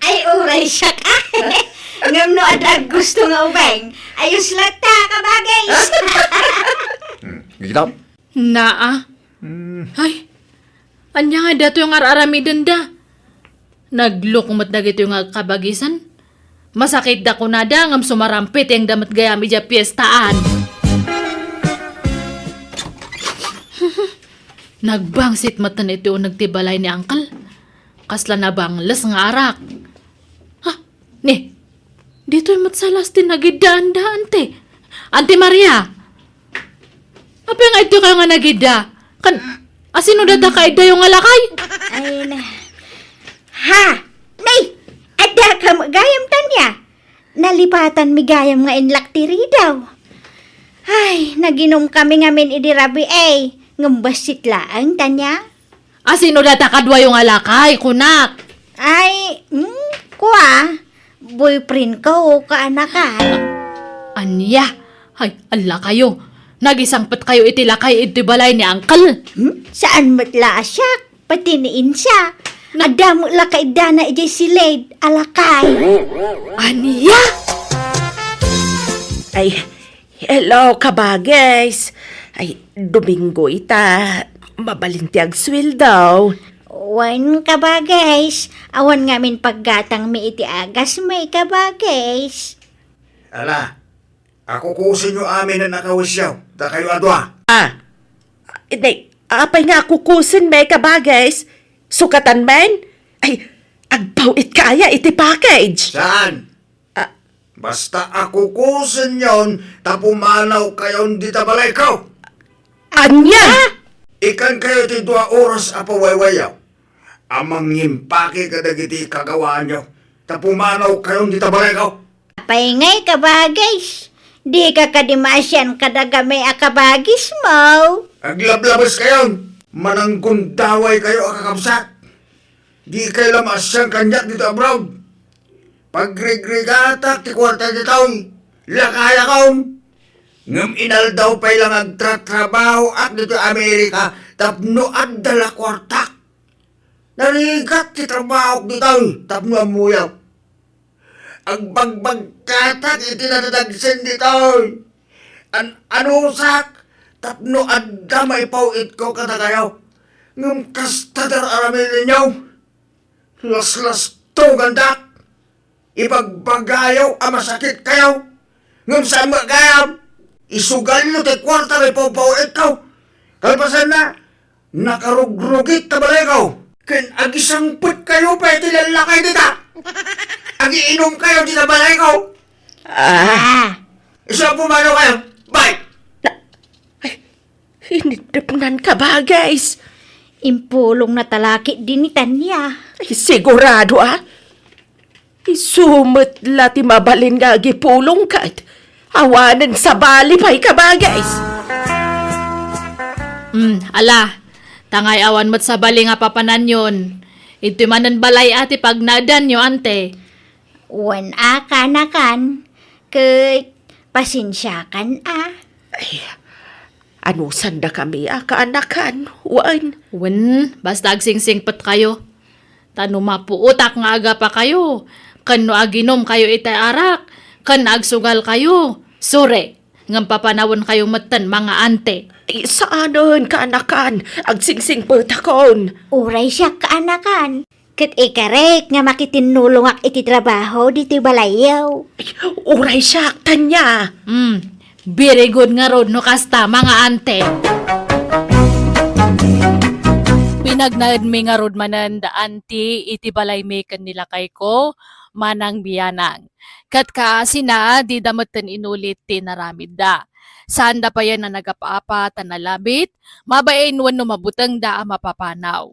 Ay, uray siak, a. Ngem no adda gusto nga ubing, ayos latta, kabagis. Hmm, kitam? Naa. Hmm. Ay, ania nga datoy nga ar-aramidenda? Nagluk met dagitoy nga agkabagisan. Masakitda kunada ngem sumarampitingda met gayam idiay piestaan. Nagbangsit met iti uneg ti balay ni Uncle. Kasla nabangles nga arak. Ha? Ni, ditoy met sa las ti nagiddaanda, Auntie. Auntie Maria! Apay nga idtoy kayo nga nagidda? Kan, asino data kaiddayo nga lakay? Ay, na. Ha? Nay! Adda ka gayam, Tanya? Nalipatanmi gayam nga inlak ti ridaw. Ay, naginum kami ngamin idi rabii, ngem bassit laeng, Tanya. Asino data kaduayo nga lakay, kunak? Ay, mm, kua, boyfriend ko, kaanakan. Ania? Ay, allakayo. Nagisangpet kayo iti lakay iti balay ni Uncle? Hmm? Saan met la a siak? Pati ni Insa. Na- Adda met la kaiddana idiay silid a lakay. Ania? Ay, hello, kabagis. Ay, Domingo ita. Mabalin ti agsueldo. Wen, kabagis, awan ngamin paggatangmi iti agasmi, kabagis. Ala, akukusenyo amin a nakawisyo, dakayo a dua. Ah, nay, apay nga akukusenmi, kabagis? Sukatan men? Ay, agpaw-itka aya iti package. Saan? Ah. Basta akukusenyon ta pumanawkayon dita balayko. Ania? Ikankayo ti dua oras a pawaywayaw a mangimpake kadagiti kagawaanyo ta pumanawkayon dita balayko. Apay ngay, kabagis? Dika kadi maasian kadagami a kabagismo? Aglablabeskayon! Mananggundawaykayo a kakabsat! Dikay la maasian kaniak ditoy abroad. Pagrigrigatak ti kuarta ditoy. Lakayakon. Ngem inaldaw pay la nga agtatrabahoak ditoy Amerika tapno adda la kuartak. Narigat ti trabahok ditoy tapno ammoyo. Agbagbagkatak iti nadadagsen ditoy. An-, anusak tapno adda maipaw-itko kadakayo. Ngem kasta ti ar-aramidenyo. Laslastogandak. Ibagbagayo a masakitkayo. Ngem saan met gayam. Isugalyo ti kuarta nga ipaw-itko. Kalpasanna, nakarugrugit ta balayko. Ken agisangpetkayo pay iti lallakay dita. Agiinumkayo dita balayko. Ah. Isu a pumanawkayo. Bye! Ay, iniddepnanka, kabagis. Impulongna talakit di ni Tania. Ay, sigurado, ah. Isu met la ti mabalin nga agipulong ket awanen sabali pay, kabagis. Hmm, ala, ta ngay awan met sabali nga papananyon. Iti manen balay a ti pagnaedanyo, ante. Wen a, kaanakan, ket pasensiakan a. Ay, anusandakami a kaanakan, wen? Wen, basta agsingsingpetkayo. Ta no mapuotak nga agapakayo, ken no aginumkayo iti arak, ken agsugalkayo, sure, ngem papanawenkayo metten, mga ante. Ay, saanen, kaanakan, agsingsingpetakon. Uray siak, kaanakan. Ket ikarek nga makitinnulongak iti trabaho ditoy balayyo. Ay, uray siak, Tania. Hmm, very good ngarud no kasta, mga ante. Pinagnaedmi ngarud manen da anti iti balaymi ken ni lakayko, Manang Bianang. Ket kaasina, dida metten inulit ti inaramidda. Saanda payen a nagap-apa ta nalabit, mabain wenno mabutengda a mapapanaw.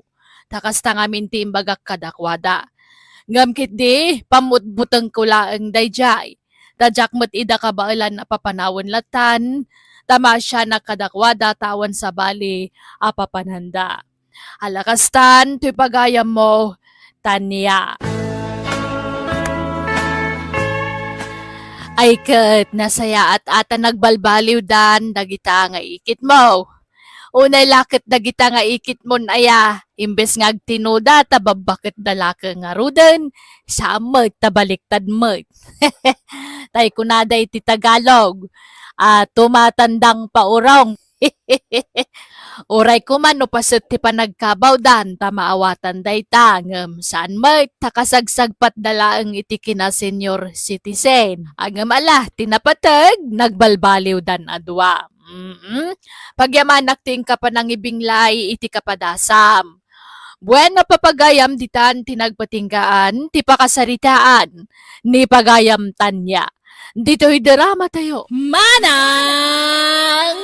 Ta kasta ngamin ti imbagak kadakuada. Ngem ketdi, pammutbutengko laeng daydiay. Ta diak met ida kabaelan a papanawen latan, ta maasianak kadakuada ta awan sabali a papananda. Ala kastan, toy pagayammo, Tania. Ay ket, nasayaat a ta nagbalbaliwdan dagita nga ikitmo. Unay la ket dagita nga ikitmon aya, imbes nga agtinuda ta babbaketda la ket ngaruden, saan met ta baliktad met. Tay kunada iti Tagalog, ah, tumatandang paurong. Uray koma no paset ti panagkabawdan ta maawatan dayta, ngem saan met ta kasagsagpatda laeng iti kina-senior citizen. Ngem ala, ti napateg, nagbalbaliwdan a dua. Mm-mm. Pagyamanak ti inka panangibinglay iti kapadasam. Bueno, papagayam ditan ti nagpatinggaan ti pakasaritaan ni Pagayam Tania. Ditoy drama tayo. Manang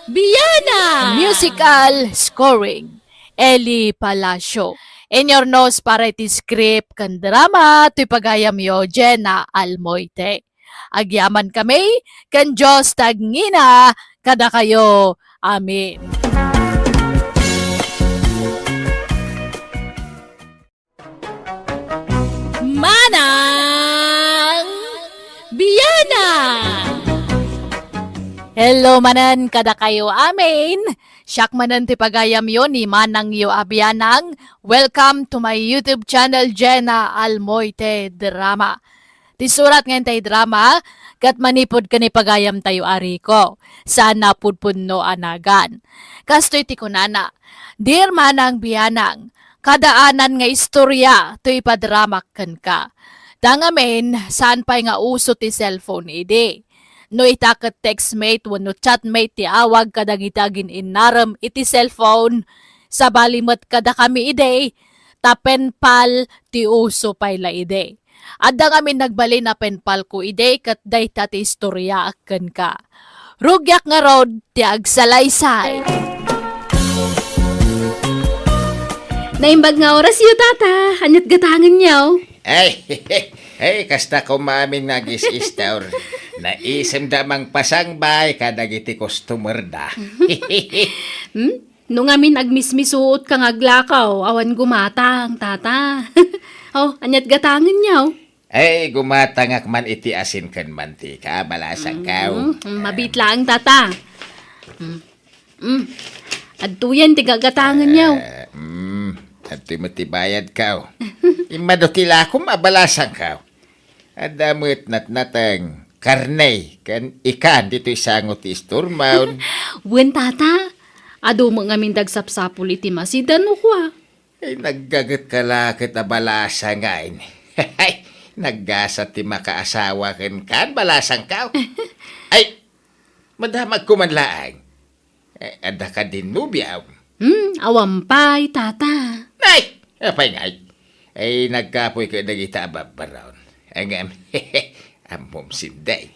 Biana! Musical scoring, Eli Palacio. Inyurnos para iti script ken drama, toy pagayamyo, Jenna Almoite. Agyaman kami, ken Dios ti agngina kadakayo. Amen. Manang Biana! Hello manen kadakayo amin. Siak manen ti pagayamyo ni Manangyo a Bianang. Welcome to my YouTube channel, Jenna Almoite Drama. Ti surat nga intay drama, ket manipud ken ni pagayam tayo a Rico, saan a pudpudno a nagan. Kastoy ti kunana, "Dear Manang Bianang, kadaanan nga istoria ti ipadramak kenka. Ta ngamin, saan pay nga uso ti cellphone idi. No ita ket textmate wenno chatmate ti awag kadagiti agin-innarem iti cellphone, sabali met kadakami idi, ta penpal ti uso pay la idi. Adda ngamin nagbalin a penpalko idi ket dayta ti istoriaak kenka. Rugiak ngarud ti agsalaysay. Naimbag nga orasyo, Tata. Ania't gatangenyo? Ay, ay, kasta koma amin nga agis-istor. Naisemda mangpasangbay kadagiti customerda. Hmm? No ngamin agmismisuotka nga aglakaw, awan gumatang, Tata. Oh, ania't gatangenyo? Ay, gumatangak man iti asin ken mantika, balasangkaw. Mm, mm, mabit laeng, Tata. Mm. Mm. Adtoyen ti gagatangenyo. Eh, mm, adtoy met ti bayadkaw. Immadu ti lakom a balasangkaw. Adda met natnateng, karne, ken ikan ditoy sango ti istormon. Wen, Tata. Adu met ngamin dagsapsapul iti masida no kua. Ay, naggaget ka la ket a balasang ngay. Naggasa ti makaasawa kenkan, balasangkaw. Ay, madamagko man laeng. Eh, adda kadin nobiam? Hmm, awan pay, Tata. Nay, apay ngay? Ay, nagkapoy ka dagita a babbaron. Ngem, ammom, Sinday.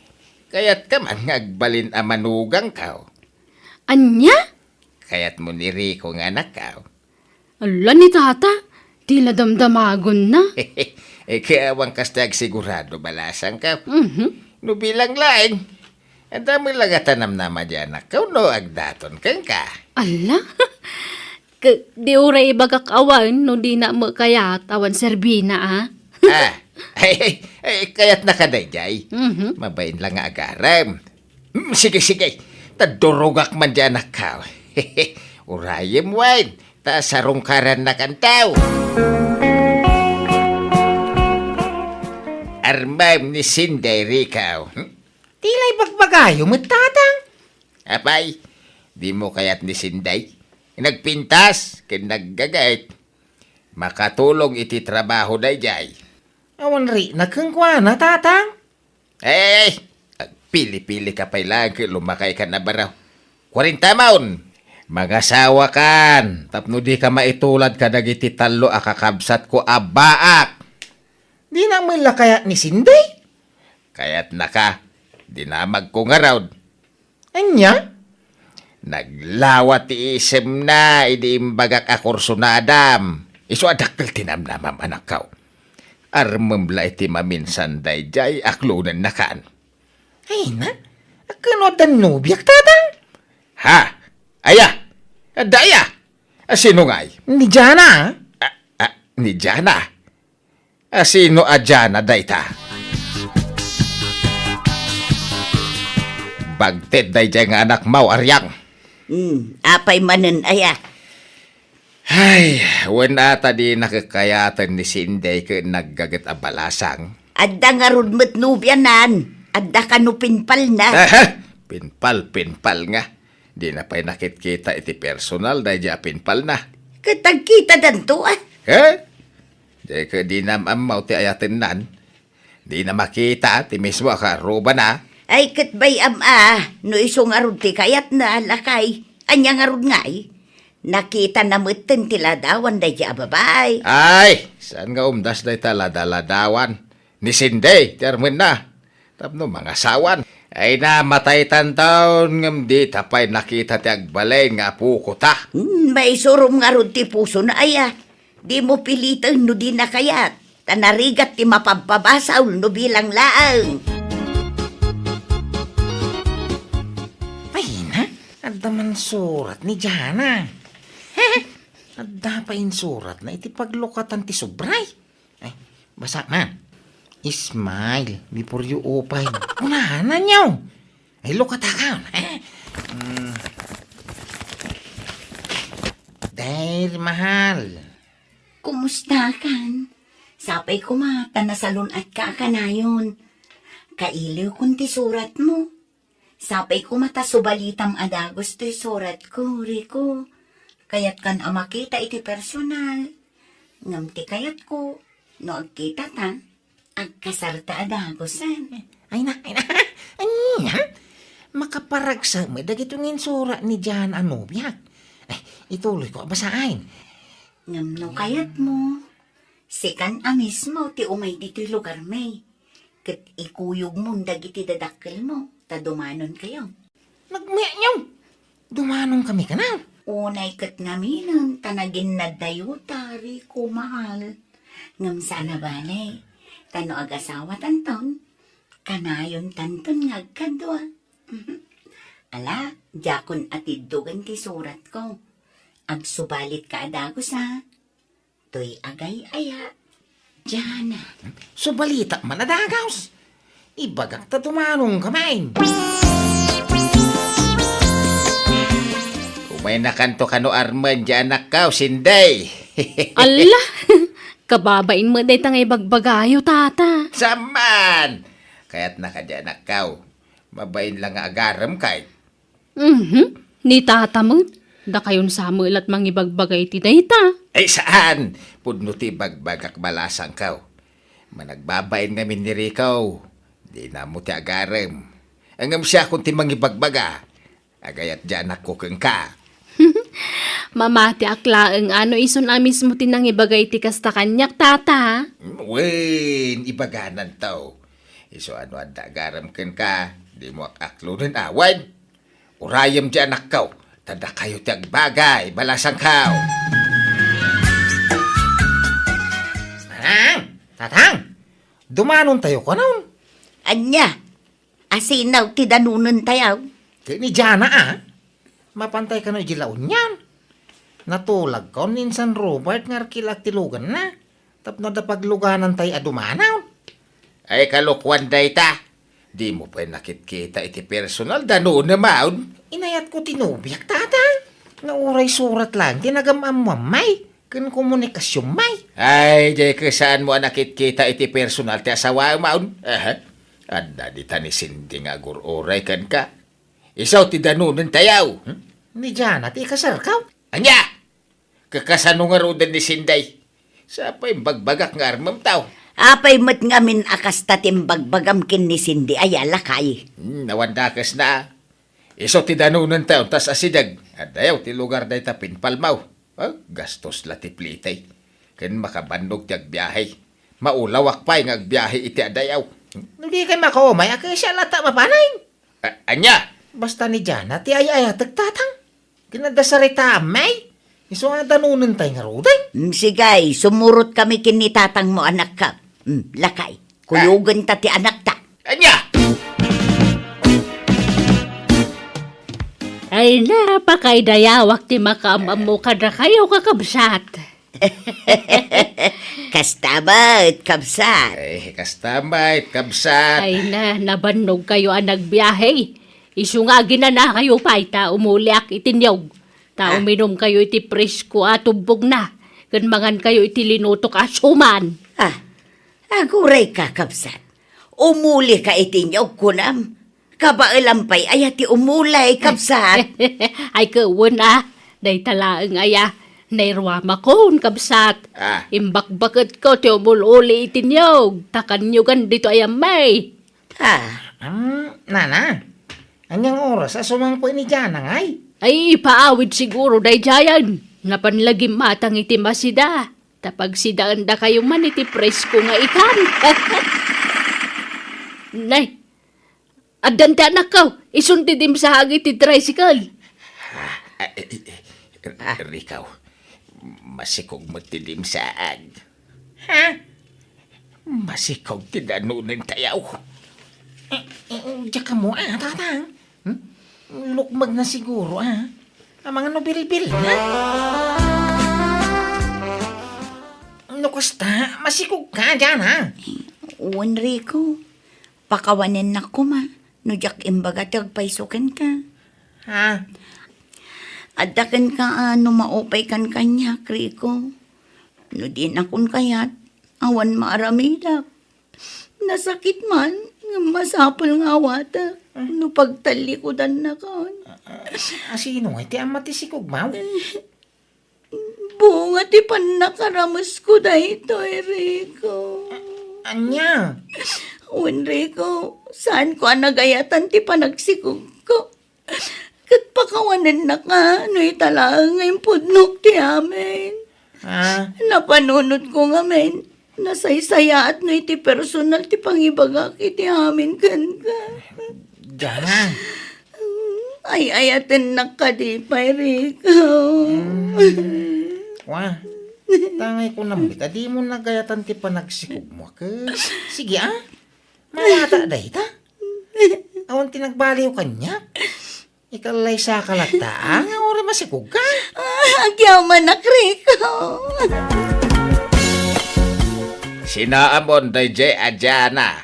Kayatka man nga agbalin a manugangkaw. Ania? Kayatmo ni Rico nga anakkaw? Ala ni Tata, ti la damdamagonna. Eh, kaya awan kasta agsigurado, balasangkaw. Mhm. No bilang laeng, adda met la nga tanamnama di anakkaw no agdaton kenka. Ala? Ke, di uray ibagak awan no dina met kayat awan serbina, a? Ah, ay, ay, ay, kayatnaka daydiay. Mhm. Mabain la nga agarem. Mm, sige, sige. Ta durogak man di anakkaw. Urayem wen, ta sarungkarannakanto. Armem ni Sinday, Rico. Hmm? Ti la ibagbagayo met, Tatang. Apay, dimo kayat ni Sinday? Nagpintas ken naggaget. Makatulong iti trabaho daydiay. Awan rikna kenkuana, Tatang. Eh, agpili-pilika pay laeng ket lumakaykan a baro. Kuarentamon! Mangasawakan tapno dika maitulad kadagiti tallo a kakabsatko a baak. Dina met la kayat ni Sinday? Kayatnaka, dinamagko ngarud. Ania? Naglawa ti isemna idi imbagak a kursunadam. Isu a dakkel ti namnamam, anakkaw. Armem la iti maminsan daydiay a klonennakan. Ay na, a ken no adda nobiak, Tatang? Ha? Aya? Adda aya? A sino ngay? Ni Jana. A, a, ni Jana? A sino a Jana dayta? Bagted daydiay nga anakmo, Ariang. Hmm, apay manen aya? Ay, wen a ta dina kakayaten ni Sinday ken naggaget a balasang. Adda ngarud met nobianan. Adda kano pinpalna. Aha! Pinpal, pinpal nga. Dina pay nakitkita iti personal daydiay a pinpalna. Ket agkitadanto, a? He? Dayta dinam ammo ti ayatennan. Dina makita ti mismo a kaarrubana. Ay, ket bay-am a, no isu ngarud ti kayatna, lakay. Ania ngarud ngay? Nakitana metten ti ladawan daydiay a babai. Ay, saan nga umdas dayta ladaladawan? Ni Sinday ti armenna. Tapno mangasawan. Ay, namataytan taon ngem dita pay nakita ti agbalin nga apokota. Hmm, maisurom ngarud ti pusona aya. Dimo piliten no dina kayat. Ta narigat ti mapabpabasol no bilang laeng. Ay na, adda man surat ni Jana. Adda pay insuratna iti paglukatan ti sobray. Ay, basa man. Smile before you open. Kunana niyo. Ay, lukataka. Mm. Dear mahal. Kumusta kan? Sapay koma ta nasalun-atka a kanayon. Kailiwkon ti suratmo. Sapay koma ta subalitam a dagus toy suratko, Rico. Kayatkan a makita iti personal. Ngem ti kayatko, no agkitata, agkasarta a dagusen. Ay na, ay na. Ania? Makaparagsak met dagiti nginsura ni Jan a nobiak. Ay, ituloyko a basaen. Ngem no kayatmo, sikan a mismo ti umay ditoy lugarmi, ket ikuyogmon dagiti dadakkelmo, ta dumanonkayo. Nagmekyo! Dumanon kami kano? Unay ket ngaminen ta naginnaddayo ta Rico, mahal. Ngem saan a bale, ta no agasawatanton, kanayontanton nga agkadua. Ala, diakon atiddogen ti suratko. Agsubalitka a dagus, a. Toy agay-aya, Jana. Subalita man a dagus. Ibagak ta dumanonka met. Umaynakanto kano armen, Janakko, Sinday. Alla! Kababain met dayta nga ibagbagayo, tata. Saan man! Kayatna kadi, anakko. Mabain la nga agarem kay. Mhm. Ni tata met, dakayon sa met la ti mangibagbaga iti dayta. Ay, saan! Pudno ti ibagbagak, balasangko. Managbabain ngamin ni Rico. Dina mo ti agarem. Ngem siakon ti mangibagbaga. Agayat diay anakko kenka. Mamatiak laeng a no isun a mismo ti nangibaga iti kasta kaniak, tata. Wen, ibagananto. Isu a no adda agarem kenka, dimo ak-aklonen a. Wen, urayem diay anakko, ta dakayo ti agbagay, balasangko. Manang, tatang, dumanontayo kanon. Ania? Asino ti danonentayo? Ket ni Jana, a. Mapantay kano idiay La Union. Natulagko ni insan Robert nga arkila ti luganna. Tapno adda pagluganantayo a dumanon. Ay, kalokuan dayta. Dimo pay nakitkita iti personal, danonem, a. Inayatko ti nobiak, tata. Nga uray surat laeng ti nagam-ammoam met ken komunikasionmi. Ay, diay ket saanmo a nakitkita iti personal ti asawaem, a. Aha. Adda dita ni Cindy nga agur-uray kenka. Isu ti danonentayo. Hmm? Ni Jana ti ikasarko. Ania? Kakasano ngaruden ni Sinday? Sa pay imbagbagak nga armemto. Apay met ngamin a kasta ti imbagbagam ken ni Cindy aya, lakay? Hmm, awan dakesna. Isu ti danonentayo, ta asideg. Addayo ti lugar dayta pinpalmo. Ah, gastos la ti plite. Ken makabannog ti agbiahe. Maulawak pay nga agbiahe iti addayo. No dikay makaumay, a, kasian latta mapanen. A-, ania? Basta ni Jana ti ay-ayatek, tatang. Ken adda saritaam met. Isu a danonentayo ngaruden. Mm, sige, sumurotkami ken ni tatangmo, anakko. Mm, lakay. Kuyogenta ti anakta. Ania? Ay, napakaidayawak ti makaam-ammo kadakayo, kakabsat. Kasta met, kabsat. Ay, kasta met, kabsat. Ay na, nabannogkayo a nagbiahe. Isu nga aginanakayo pay ta umuliak iti niyog. Ta Ah. uminumkayo iti presko a tubbogna, ken mangankayo iti linutok a suman. Ah, agurayka, kabsat. Umulika iti niyog, kunam. Kabaelam pay aya ti umulay, kabsat? Ay, ket wen a, dayta laeng aya, nairuamakon, kabsat. Ah. Imbakbaketko ti umul-uli iti niyog, ta kanyogan ditoy a yammay. Ah. Hmm, nana, ania nga oras a sumangpet ni Jana ngay? Ay, ipaawid siguro daydiayen. Napan la gimmatang iti masida. Ta pagsidaendakayo man iti presko nga ikan. Nay, addan ti anakko, isun ti dimsaag iti tricycle. Ah, eh, eh, eh, Ah. Rico, masikog met ti dimsaag. Ha? Masikog ti danonentayo. Eh, eh, diak ammo, a, tatang. Hmm? Lukmegna siguro, a. Amangan no biribiri, ha? No kasta, masikogka diay, a. Wen, Rico. Pakawanennak koma no diak imbaga ti agpayso kenka. Ha? Adda kenka a no maupaykan kaniak, Rico. No dinakon kayat, awan maaramidak. Nasakit man, ngem masapul nga awatek no pagtallikudannakon. A, a, a, sino ngay ti ama ti sikogmo? Bunga ti pannakaramesko daytoy, Rico. Ania? Wen, Rico, saanko a nagayatan ti panagsikogko. Ket pakawanennaka no ita laeng nga impudnok ti amin. Ah? Napanunotko ngamin, nasaysayaat no iti personal ti pangibagak iti amin kenka. Diana. Ay-ayatennak kadi pay, Rico. Hmm. Wa, tangay ko namit a dimo nagayatan ti panagsikogmo, ket sige, ah. Mawata dayta. Awan ti nagbaliw kaniak. Ikallaysaka latta, ah, nga uray masikogka. Ah, agyamanak, Rico. Sinaamon daydiay a Diana.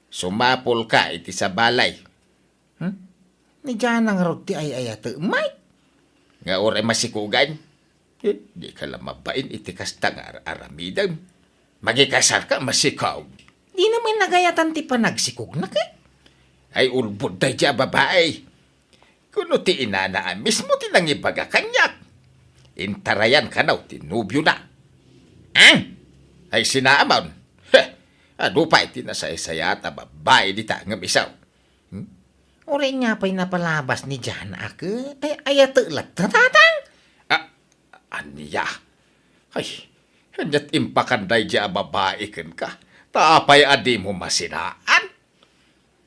Sumapulka iti sabali. Hmm? Ni Diana ngarud ti ay-ayatek, Mike. Nga uray masikogan. Eh, dika la mabain iti kasta nga ar-aramidem. Mangikasarka, masikog. Dina met nagayatan ti panagsikogna, ket? Ay, ulbod daydiay a babai. Kuno ti inana a mismo ti nangibaga kaniak. Intarayan kano ti nobiona. Ah? Ay, sinaamon. Heh, adu pay ti nasaysayaat a babai dita ngem isu. Hmm? Uray ania pay napalabas ni Diana a ket ay-ayatek latta, tatang? Ah, ania? Ay, aniat impakan daydiay a babai kenka? Ta apay a dimo masinaan?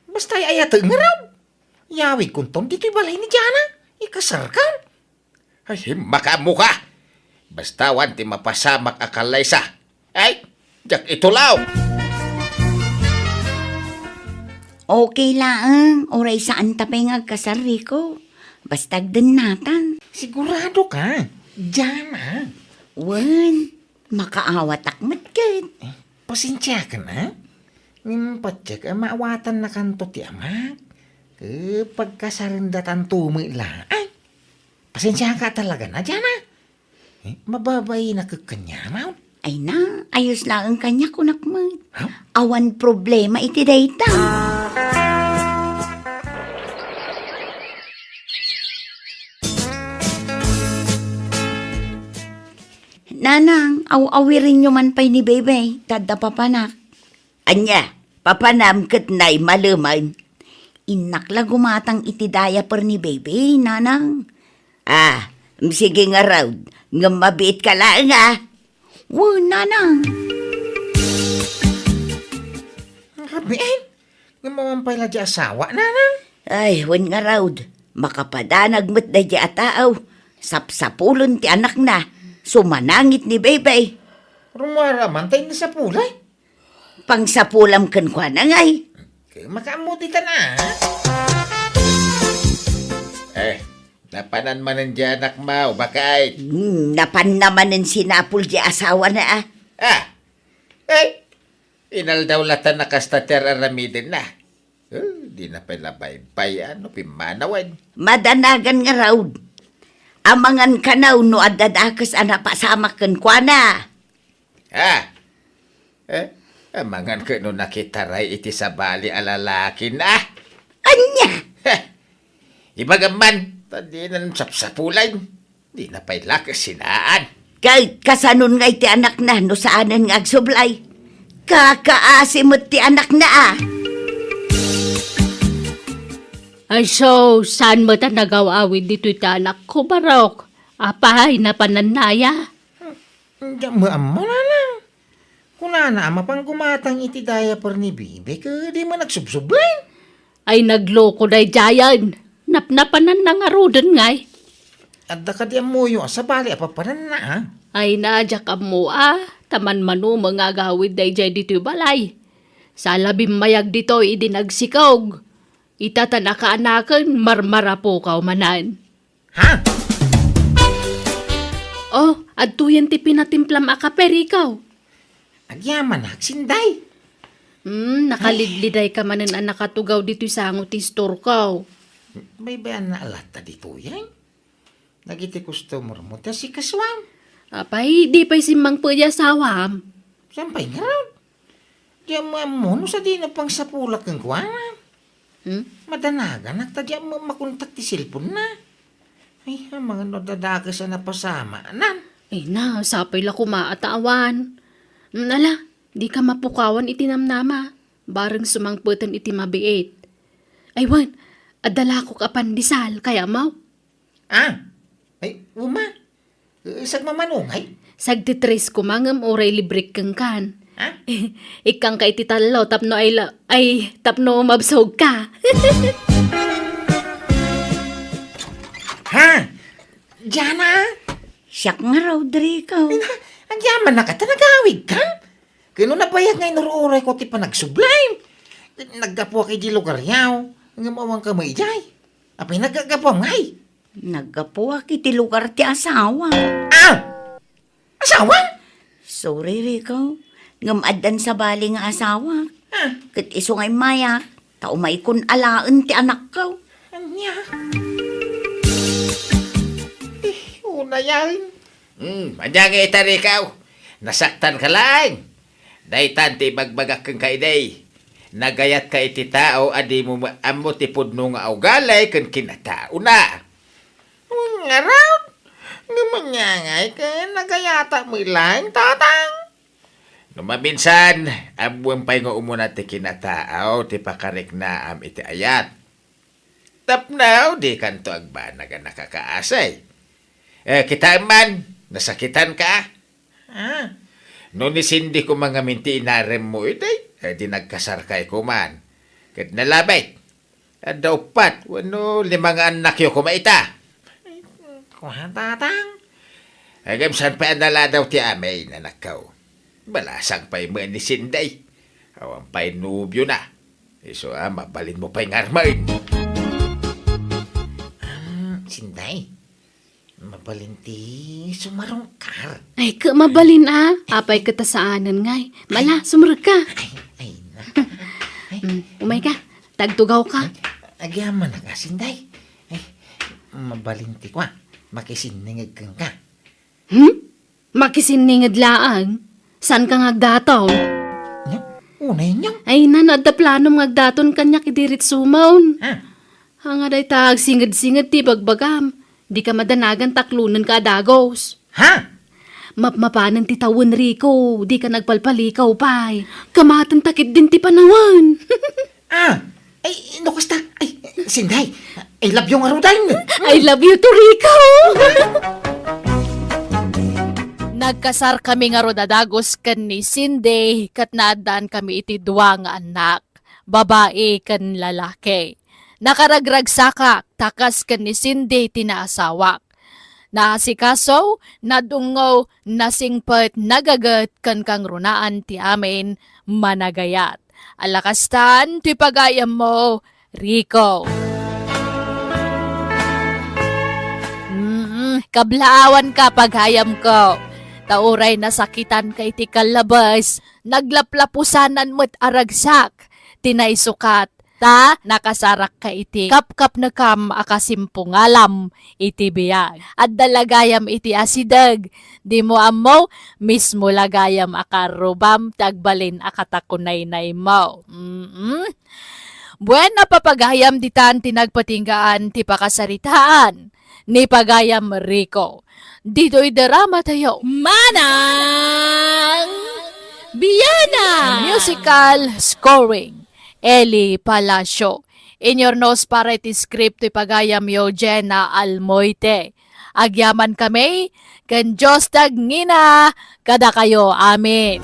Basta ay-ayatek ngarud. Yawigkonton ditoy balay ni Diana. Ikasarkan. Ay, makaammoka! Basta awan ti mapasamak a kallaysa. Ay, diak itulaw! Okay laeng, uray saanta pay nga agkasar, Rico. Basta agdennatan. Siguradoka, Diana? Wen, makaawatak met ket. Eh, pasensiakan, a? Ngem patiek a maawatannakanto ti amak. Ket pagkasarendatanto met laeng. Pasensiaka talaga, Diana. Eh, mababainak kaniak, maun? Ay na, ayos laeng kaniak, kunak met. Ha? Awan problema iti dayta. Nanang, aw-awirenyo man pay ni Bebe, ta adda papanak. Ania, papanam ket naimalemen? Innak la gumatang iti diaper ni Bebe, Nanang. Ah, sige ngarud, ngem mabiitka laeng, a. Wen, Nanang. Rabiin? Ngem awan pay la di asawa, Nanang? Ay, wen ngarud, makapadanag met daydi a tao. Sapsapulen ti anakna, sumanangit ni Bebe. Rummuar man tay nasapulay? Pangsapulam kenkuana ngay. Makaammo ditan, a. Eh, napanan manen di anakmo, baket? Hmm, napanna manen sinapul di asawana, a. Ah, eh, inaldaw latta a kasta ti ar-aramidenna. Eh, dina pay la baybay-an no pimmanawen. Madanagan ngarud. Amangan kano no adda dakes a napasamak kenkuana. Ah! Eh, amangan ket no nakitaray iti sabali a lalakina. Ania? Heh! Ibagam man, ta dinan sapsapulan. Dina pay la kasinaan. Kay kasanon nga iti anakna no saanen nga agsublay? Kakaasi met ti anakna, a. Ay, so, saan met a nagaw-awid ditoy ti anakko, Barok? Apay, napanannaya? Diak met ammo, Nanang. Kunana a mapan gumatang iti diaper ni Bibi, ket di man agsubsublen. Ay, nagloko daydiayen. Napnapananna ngaruden ngay. Adda kadi ammoyo a sabali a papananna, a? Ay na, diak ammo, a. Ta manmanumeng nga agawid daydiay ditoy balay. Saan la bimmayag ditoy idi nagsikog. Ita ta nakaanaken, marmarapukaw manen. Ha? Oh, adtoyen ti pinatimplam a kape, Rico. Agyamanak, Sinday. Hmm, nakalidlidayka manen a nakatugaw ditoy sango ti istorko. Baybay-anna latta ditoyen? Dagiti customer mo ti asikasuam. Apay, di pay simmangpet ti asawam? Saan pay ngarud? Diak met ammo no sadino pangsapulak kenkuana. Hmm? Madanaganak ta diak met makontak ti cellphone-na. Ay, amangan no adda dakes a napasamanan. Ay na, sapay la koma a ta awan. Mm, ala, dika mapukawan iti namnama. Bareng sumangpeten iti mabiit. Ay wen, adda lakok a pandesal, kayatmo? Ah, ay, uma. Eh, sagmamano ngay? Sagtitres koma ngem uray librek kenkan. Ha? Ikkanka iti tallo tapno ay la-, ay, tapno mabsogka. Ha? Diana? Siak nga Rodrigo. Ay na, agyamannaka ta nagawidka? Ken no nabayag nga inur-urayko ti panagsublim. Naggapuak iti lugaryo, ngem awanka met idiay. Apay naggapuam ngay? Naggapuak iti lugar ti asawa. Ah! Asawa? Sorry, Rico. Ngem addan sabali nga asawa. Ah. Ket isu nga immayak, ta umaykon alaen ti anakko. Ania? Eh, unayen. Hmm, ania nga ita, Rico? Nasaktanka laeng. Daytan ti ibagbagak kenka idi. Nagayatka iti tao a dimo ammo ti pudno nga ugali ken kinataona. Ngarud, ngem ania ngay ket nagayatak met laeng, Tatang? No maminsan, ammoem pay nga umuna ti kinataaw ti pakariknaam iti ayat. Tapno dikanto agbanag a nakakaasi. Eh, kitaem man, nasakitanka. Ah, no ni Cindy koma ngamin ti inaremmo idi, eh, di nagkasarkay koman. Ket nalabit. Adda uppat wenno lima nga annakyo koma ita. Ay, kua, Tatang. Ngem saan pay a naladaw ti amin, anakko? Balasang pay met ni Cindy. Awan pay nobiona. Isu a, mabalinmo pay nga armen. Ah, Cindy, mabalin ti sumarungkar. Ay, ket mabalin a. Apay ket ta saanen ngay. Mala, sumrekka. Ay, ay, na. Ay, mm, umayka. Tagtugawka. Ay, agyamanak a, Cindy. Ay, mabalin ti kua, makisinninged kenka. Hmm? Makisinninged laeng? Saanka nga agdaton? Nya, unay nya? Ay, na, no adda planom nga agdaton kaniak idi ritsumon. Ha? Ania dayta agsinged-singed ti bagbagam. Dika madanagan ta aklonenka a dagus. Ha? Mapmapanen ti tawen, Rico, dika nagpalpalikaw pay. Kamaten ta ketdin ti panawen. Ah, ay, no kasta, ay, Cindy, I love you ngaruden. I love you too, Rico. Nagkasarkami ngarud a dagus ken ni Cindy, ket naaddaankami iti dua nga annak, babai ken lalaki. Nakaragragsakak, ta kas ken ni Cindy ti naasawak. Naasikaso, nadungngo, nasingpet, nagaget, ken kangrunaan ti amin, managayat. Ala kastan ti pagayammo, Rico. Mm, kablaawanka, pagayamko. Ta uray nasakitanka iti kallabes, naglaplapusanan met a ragsak ti naisukat, ta nakasarakka iti kapkapnekam a kasimpungalam iti biag. Adda la gayam iti asideg, dimo ammo, mismo la gayam a karrubam ti agbalin a katakunaynaymo. Mm-mm. Buena, papagayam, ditan ti nagpatinggaan ti pakasaritaan ni pagayam Rico. Ditoy drama tayo. Manang Biana! Musical scoring, Eli Palacio. Inyurnos para iti script ti pagayamyo, Jenna Almoite. Agyamankami, ken Dios ti agngina kadakayo. Amen.